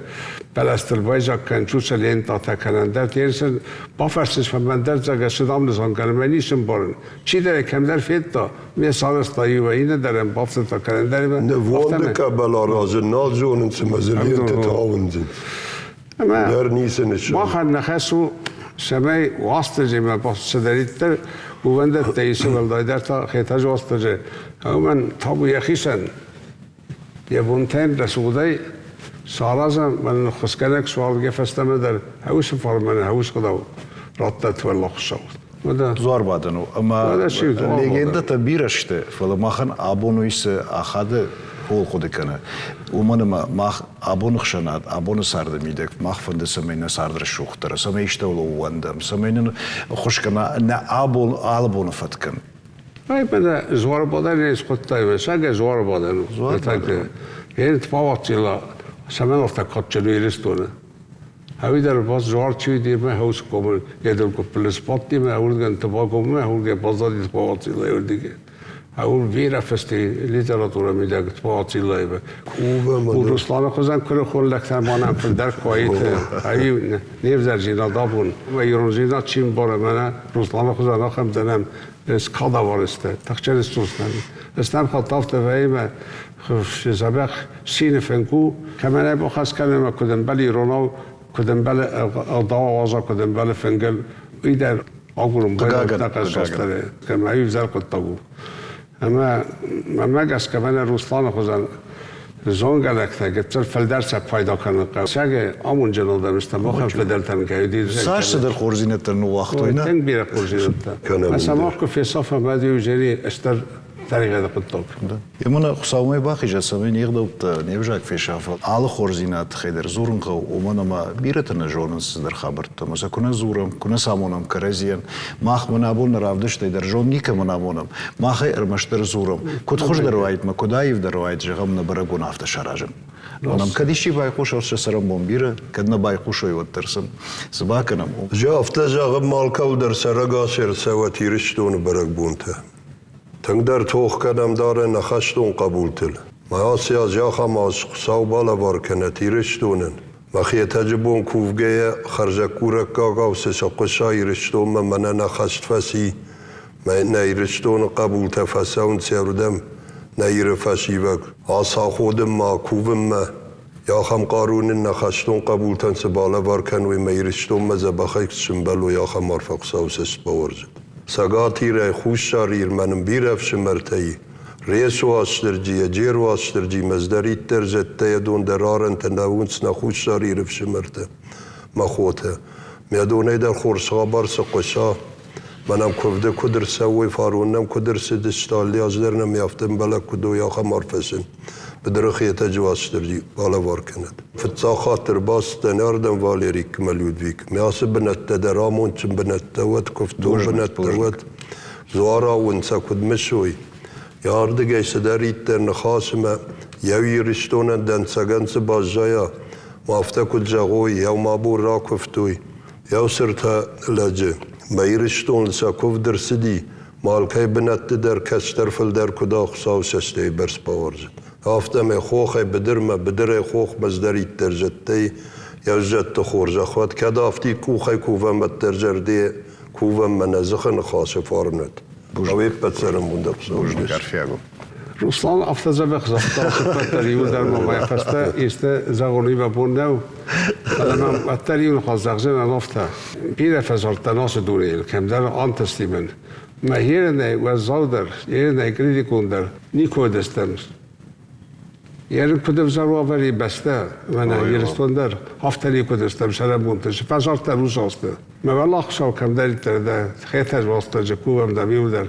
бӕлӕстыл байзаг кӕн, цуца лентатӕ кӕнӕн дӕр, терсен бафӕрсынц фӕмӕн дӕр зӕгъгӕ цы дам нысан кӕны, мӕ ницы ӕмбарын. Чидӕр кӕмдӕр федта, ме сарӕзта иуӕй, иннӕ дӕр ӕм бафтыдта кӕлӕндаримӕ. Нывонды къӕбӕл аразын нал зонынц ӕмӕ дзы лентӕтӕ ауындзынц. Ӕмӕ Дӕр ницы нысан. махӕн нӕ хӕс у, цӕмӕй Уастырджимӕ цыдӕриддӕр кувӕндӕттӕ исы, уӕлдайдӕр та Хетӕджы Уастырджи, уымӕн табу йӕхицӕн. Йӕ бонтӕм рӕсугъдӕй саразӕм мӕ ныххуысгӕнӕг суалгӕ фӕстӕмӕ дӕр хӕусы фармӕн хӕус гъдау радтӕт уӕллаг Хуыцау. Дзуарбадӕн у. Ӕмӕ легендӕтӕ бирӕ сты, фӕлӕ махӕн абон уый цы ахады, ууыл хъуыды кӕны. Уымӕн ӕмӕ мах абоны хсӕнад, абоны царды мидӕг мах фӕнды, цӕмӕй нӕ цард рӕсугъддӕр, цӕмӕй истӕуыл ӕууӕндӕм, цӕмӕй нын ӕххуыс кӕна нӕ абон алы боны фӕткӕн. Ай мӕнӕ дзуарбадӕн схуыдтай, сӕгӕ дзуарбадӕн у. Дзуарбадӕн. Ент бавӕццила, цӕмӕн афтӕ кадджын у Ирыстоны. Ӕви дӕр бас дзуар чи уыди ӕмӕ хӕусы комы едыл гуыппыл сбадти ӕмӕ уырдыгӕн Тыбагоммӕ уырдыгӕй баззади Тбавацилайы уырдыгӕй. Ауыл бирӕ фысти литературӕ мидӕг Тбавацилаевы. Русланы хуызӕн куырыхон лӕгтӕ ма нӕм фылдӕр куы уаид, ӕви не взӕрдзинад абон. Ӕмӕ ирондзинад чи мбары, мӕнӕ Русланы хуызӕн ахӕмтӕ нӕм скадавар сты, тыхджын стурстӕн. Стӕм хатт афтӕ вӕййы мӕ дзӕбӕх цины фынг у, кӕмӕн ӕй бахӕс кӕнӕм ӕмӕ куыд ӕмбӕлы иронау, куыд ӕмбӕлы ӕгъдау ауадза, куыд ӕмбӕлы фынгыл, уый дӕр агурын байдыдта хъӕздзастӕры, кӕмӕ ӕвзӕр хъуыддаг у. Ӕмӕ мӕнмӕ гӕсгӕ мӕнӕ Русланы хуызӕн зонгӕ лӕгтӕ гыццыл фылдӕр сӕ пайда кӕнын хъӕуы. Сӕгӕй амондджын адӕм сты, махӕн фыдӕлтӕн кӕй уыди. Цас цыдӕр хорздзинӕдтӕ ныууагътой, нӕ? Тынг бирӕ хорздзинӕдтӕ. Ӕмӕ мах куы фесафӕм, уӕд иу зӕри стыр тӕригъӕды хъуыддаг. Емӕ Хуыцаумӕ бахизӕд, цӕмӕй не гъдӕуттӕ, не взаг фесафа. Алы хорздзинады тыххӕй дӕр дзурын хъӕуы, уымӕн ӕмӕ бирӕтӕ нӕ зонынц цыдӕр хабӕрттӕ. Ӕмӕ сӕ куы нӕ дзурӕм, куы нӕ сӕ амонӕм кӕрӕдзийӕн, мах мӕнӕ абон нӕ равдыстӕй дӕр зонд никӕмӕн амонӕм, махӕй ӕрмӕстдӕр дзурӕм, куыд хуыздӕр уаид мӕ куыд аивдӕр уаид, зӕгъӕм, нӕ бӕрӕгбон афтӕ саразын. Нӕм кӕд исчи байхъуса, сӕ цӕрӕнбон бирӕ, кӕд нӕ байхъусой, уӕддӕр сын цы бакӕнӕм? Афтӕ зӕгъын, алкӕуыл дӕр сӕрӕгас ӕрцӕуӕт Ирыстоны бӕрӕгбонтӕ. Тынгдӕр тох кӕнӕм дарӕн нӕ хӕстон хъӕбултыл. Мӕ ацы аз ахӕм аз Хуыцау балӕвар кӕнӕт Ирыстонӕн. Мӕ Хетӕджы бон кувгӕйӕ хӕрзӕггурӕггагау цы сыхъуыса Ирыстонмӕ мӕнӕ нӕ хӕст фӕци, мӕ нӕ Ирыстоны хъӕбултӕ фӕцӕуынц ардӕм, нӕ Иры фӕсивӕд. Ацаходынмӕ, кувынмӕ. Ахӕм хъару нын нӕ хӕстон хъӕбултӕн цы балӕвар кӕной мӕ Ирыстонмӕ дзӕбӕхӕй куы сымбӕлой, ахӕм арфӕ Хуыцау цӕст бауарзӕд. Цӕгат Ирӕй Хуссар Ирмӕ нын бирӕ ӕфсымӕртӕ и. Ресо Уастырджийӕ, Джер Уастырджи, Мӕздӕриддӕр зӕдтӕ йӕ дон дӕр арӕнтӕ лӕууынц нӕ Хуссар Иры фсымӕртӕ, мӕ хотӕ. Мӕ донӕй дӕр хорз хабар цы хъуыса, мӕнӕн куывды куыд ӕрцӕуой, фарон нӕм куыд ӕрцыдысты, алы аз дӕр нӕм афтӕ ӕмбӕлӕг куыд уой, ахӕм арфӕ сын Быдыры Хетӕджы Уастырджи балӕвар кӕнӕд. Фыццаг хатт ӕрбацыдтӕн ардӕм Валерикмӕ Людвиг. Мӕ ацы бынӕттӕ дӕр амондджын бынӕттӕ уӕд, куывддон бынӕттӕ уӕд. Дзуарау ын сӕ куыд мысой. Йӕ ардыгӕй цыдӕриддӕр ныхасмӕ йӕ Ирыстонӕн дӕнцӕгӕн цы баззайа, афтӕ куыд зӕгъой, йӕ ма бон ракуывтой, йӕ цыртӕ лӕджы. Мӕ Ирыстоныл сӕ куывд ӕрцыди, ма алкӕй бынӕтты дӕр кӕстӕр фылдӕр куыд а Хуыцауы цӕстӕй бӕрц бауарзӕд. Афтӕмӕй хохӕй быдырмӕ, быдырӕй хохмӕ цыдӕриддӕр зӕдтӕй йӕ зӕдты хорзӕх уӕд, кӕд афтид къухӕй кувӕм, уӕддӕр зӕрде кувӕм мӕнӕ дзыхы ныхасы фарн уӕд. Ау ӕппӕт цӕрӕнбон дӕр Хуыцауы Бузныг, арфиаг у. Руслан афтӕ дзӕбӕх загъта, ӕппӕт иуылдӕр ма мӕ фӕстӕ исты зӕгъон уый бон нӕу. Фӕлӕ мӕм уӕддӕр иу ныхас зӕгъдзынӕн афтӕ. Бирӕ фӕзылдтӕн ацы дунейыл, кӕмдӕр антысти мын. Мӕ ерынӕй уӕззаудӕр, ерынӕй критикондӕр никуы уыдыстӕм. Ерын куыд ӕвзӕр уавӕри бӕстӕ, мӕнӕ Ирыстон дӕр афтӕ никуы уыдыстӕм сӕрӕнбонты, фӕзардта русалсты. Мӕ уӕлахсау кӕмдӕриддӕр дӕ хетӕг уастырджы кувӕм дӕм иуылдӕр.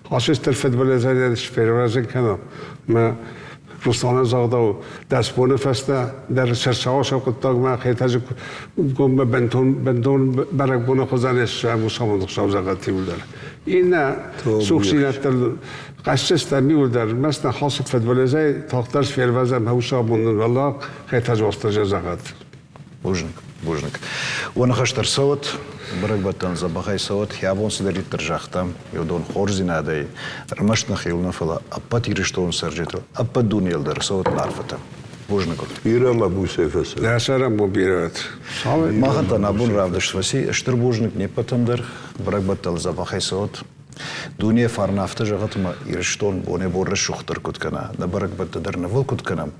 Ацы стыр фыдбылызӕн сфервӕзын кӕнӕм. Мӕ Русланы загъдау, 10 боны фӕстӕ дӕр сӕрсауасӕ хъуыддагмӕ Хетӕджы коммӕ бынтон бынтон бӕрӕгбоны хуызӕн ссӕм уыцы хуыцау зӕгъӕд иуылдӕр. Иннӕ цухдзинӕдтыл хъӕстыстӕм иуылдӕр, мӕст нӕ хӕцы фыдбылызӕй тагъддӕр сфервӕзӕм хӕусабон нын уӕллаг Хетӕджы Уастырджы зӕгъӕд. Бузныг, бузныг. Уӕ ныхӕстӕ ӕрцӕуӕд. Бӕрӕгбӕттӕн дзӕбӕхӕй цӕуӕд, йӕ бон цыдӕриддӕр загътам, уыдон хорздзинадӕй ӕрмӕст нӕхиуыл нӕ, фӕлӕ ӕппӕт Ирыстоны цӕрджытыл, ӕппӕт дунейыл дӕр цӕуӕд арфӕтӕ. Бузныг уын. Бирӕ мӕ буцӕй фӕцыд. Дӕ сӕрӕнбон бирӕ уӕд. Махӕн та нӕ бон равдыст фӕци. Стыр бузныг не ппӕтӕн дӕр. Бӕрӕгбӕттӕл дзӕбӕхӕй цӕуӕд. Дуне фарн афтӕ зӕгъӕт ӕмӕ Ирыстон бонӕй-бон рӕсугъддӕр куыд кӕна, нӕ бӕрӕгбӕттӕ дӕр нывыл куыд кӕнӕм,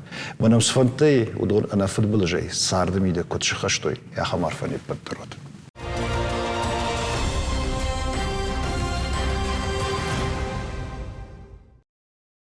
мӕнӕм цы фӕндтӕй, уыдон ӕнӕфыдбылызӕй царды мидӕг куыд сыхӕстой, ахӕм арфӕ не ппӕт дӕр уӕд.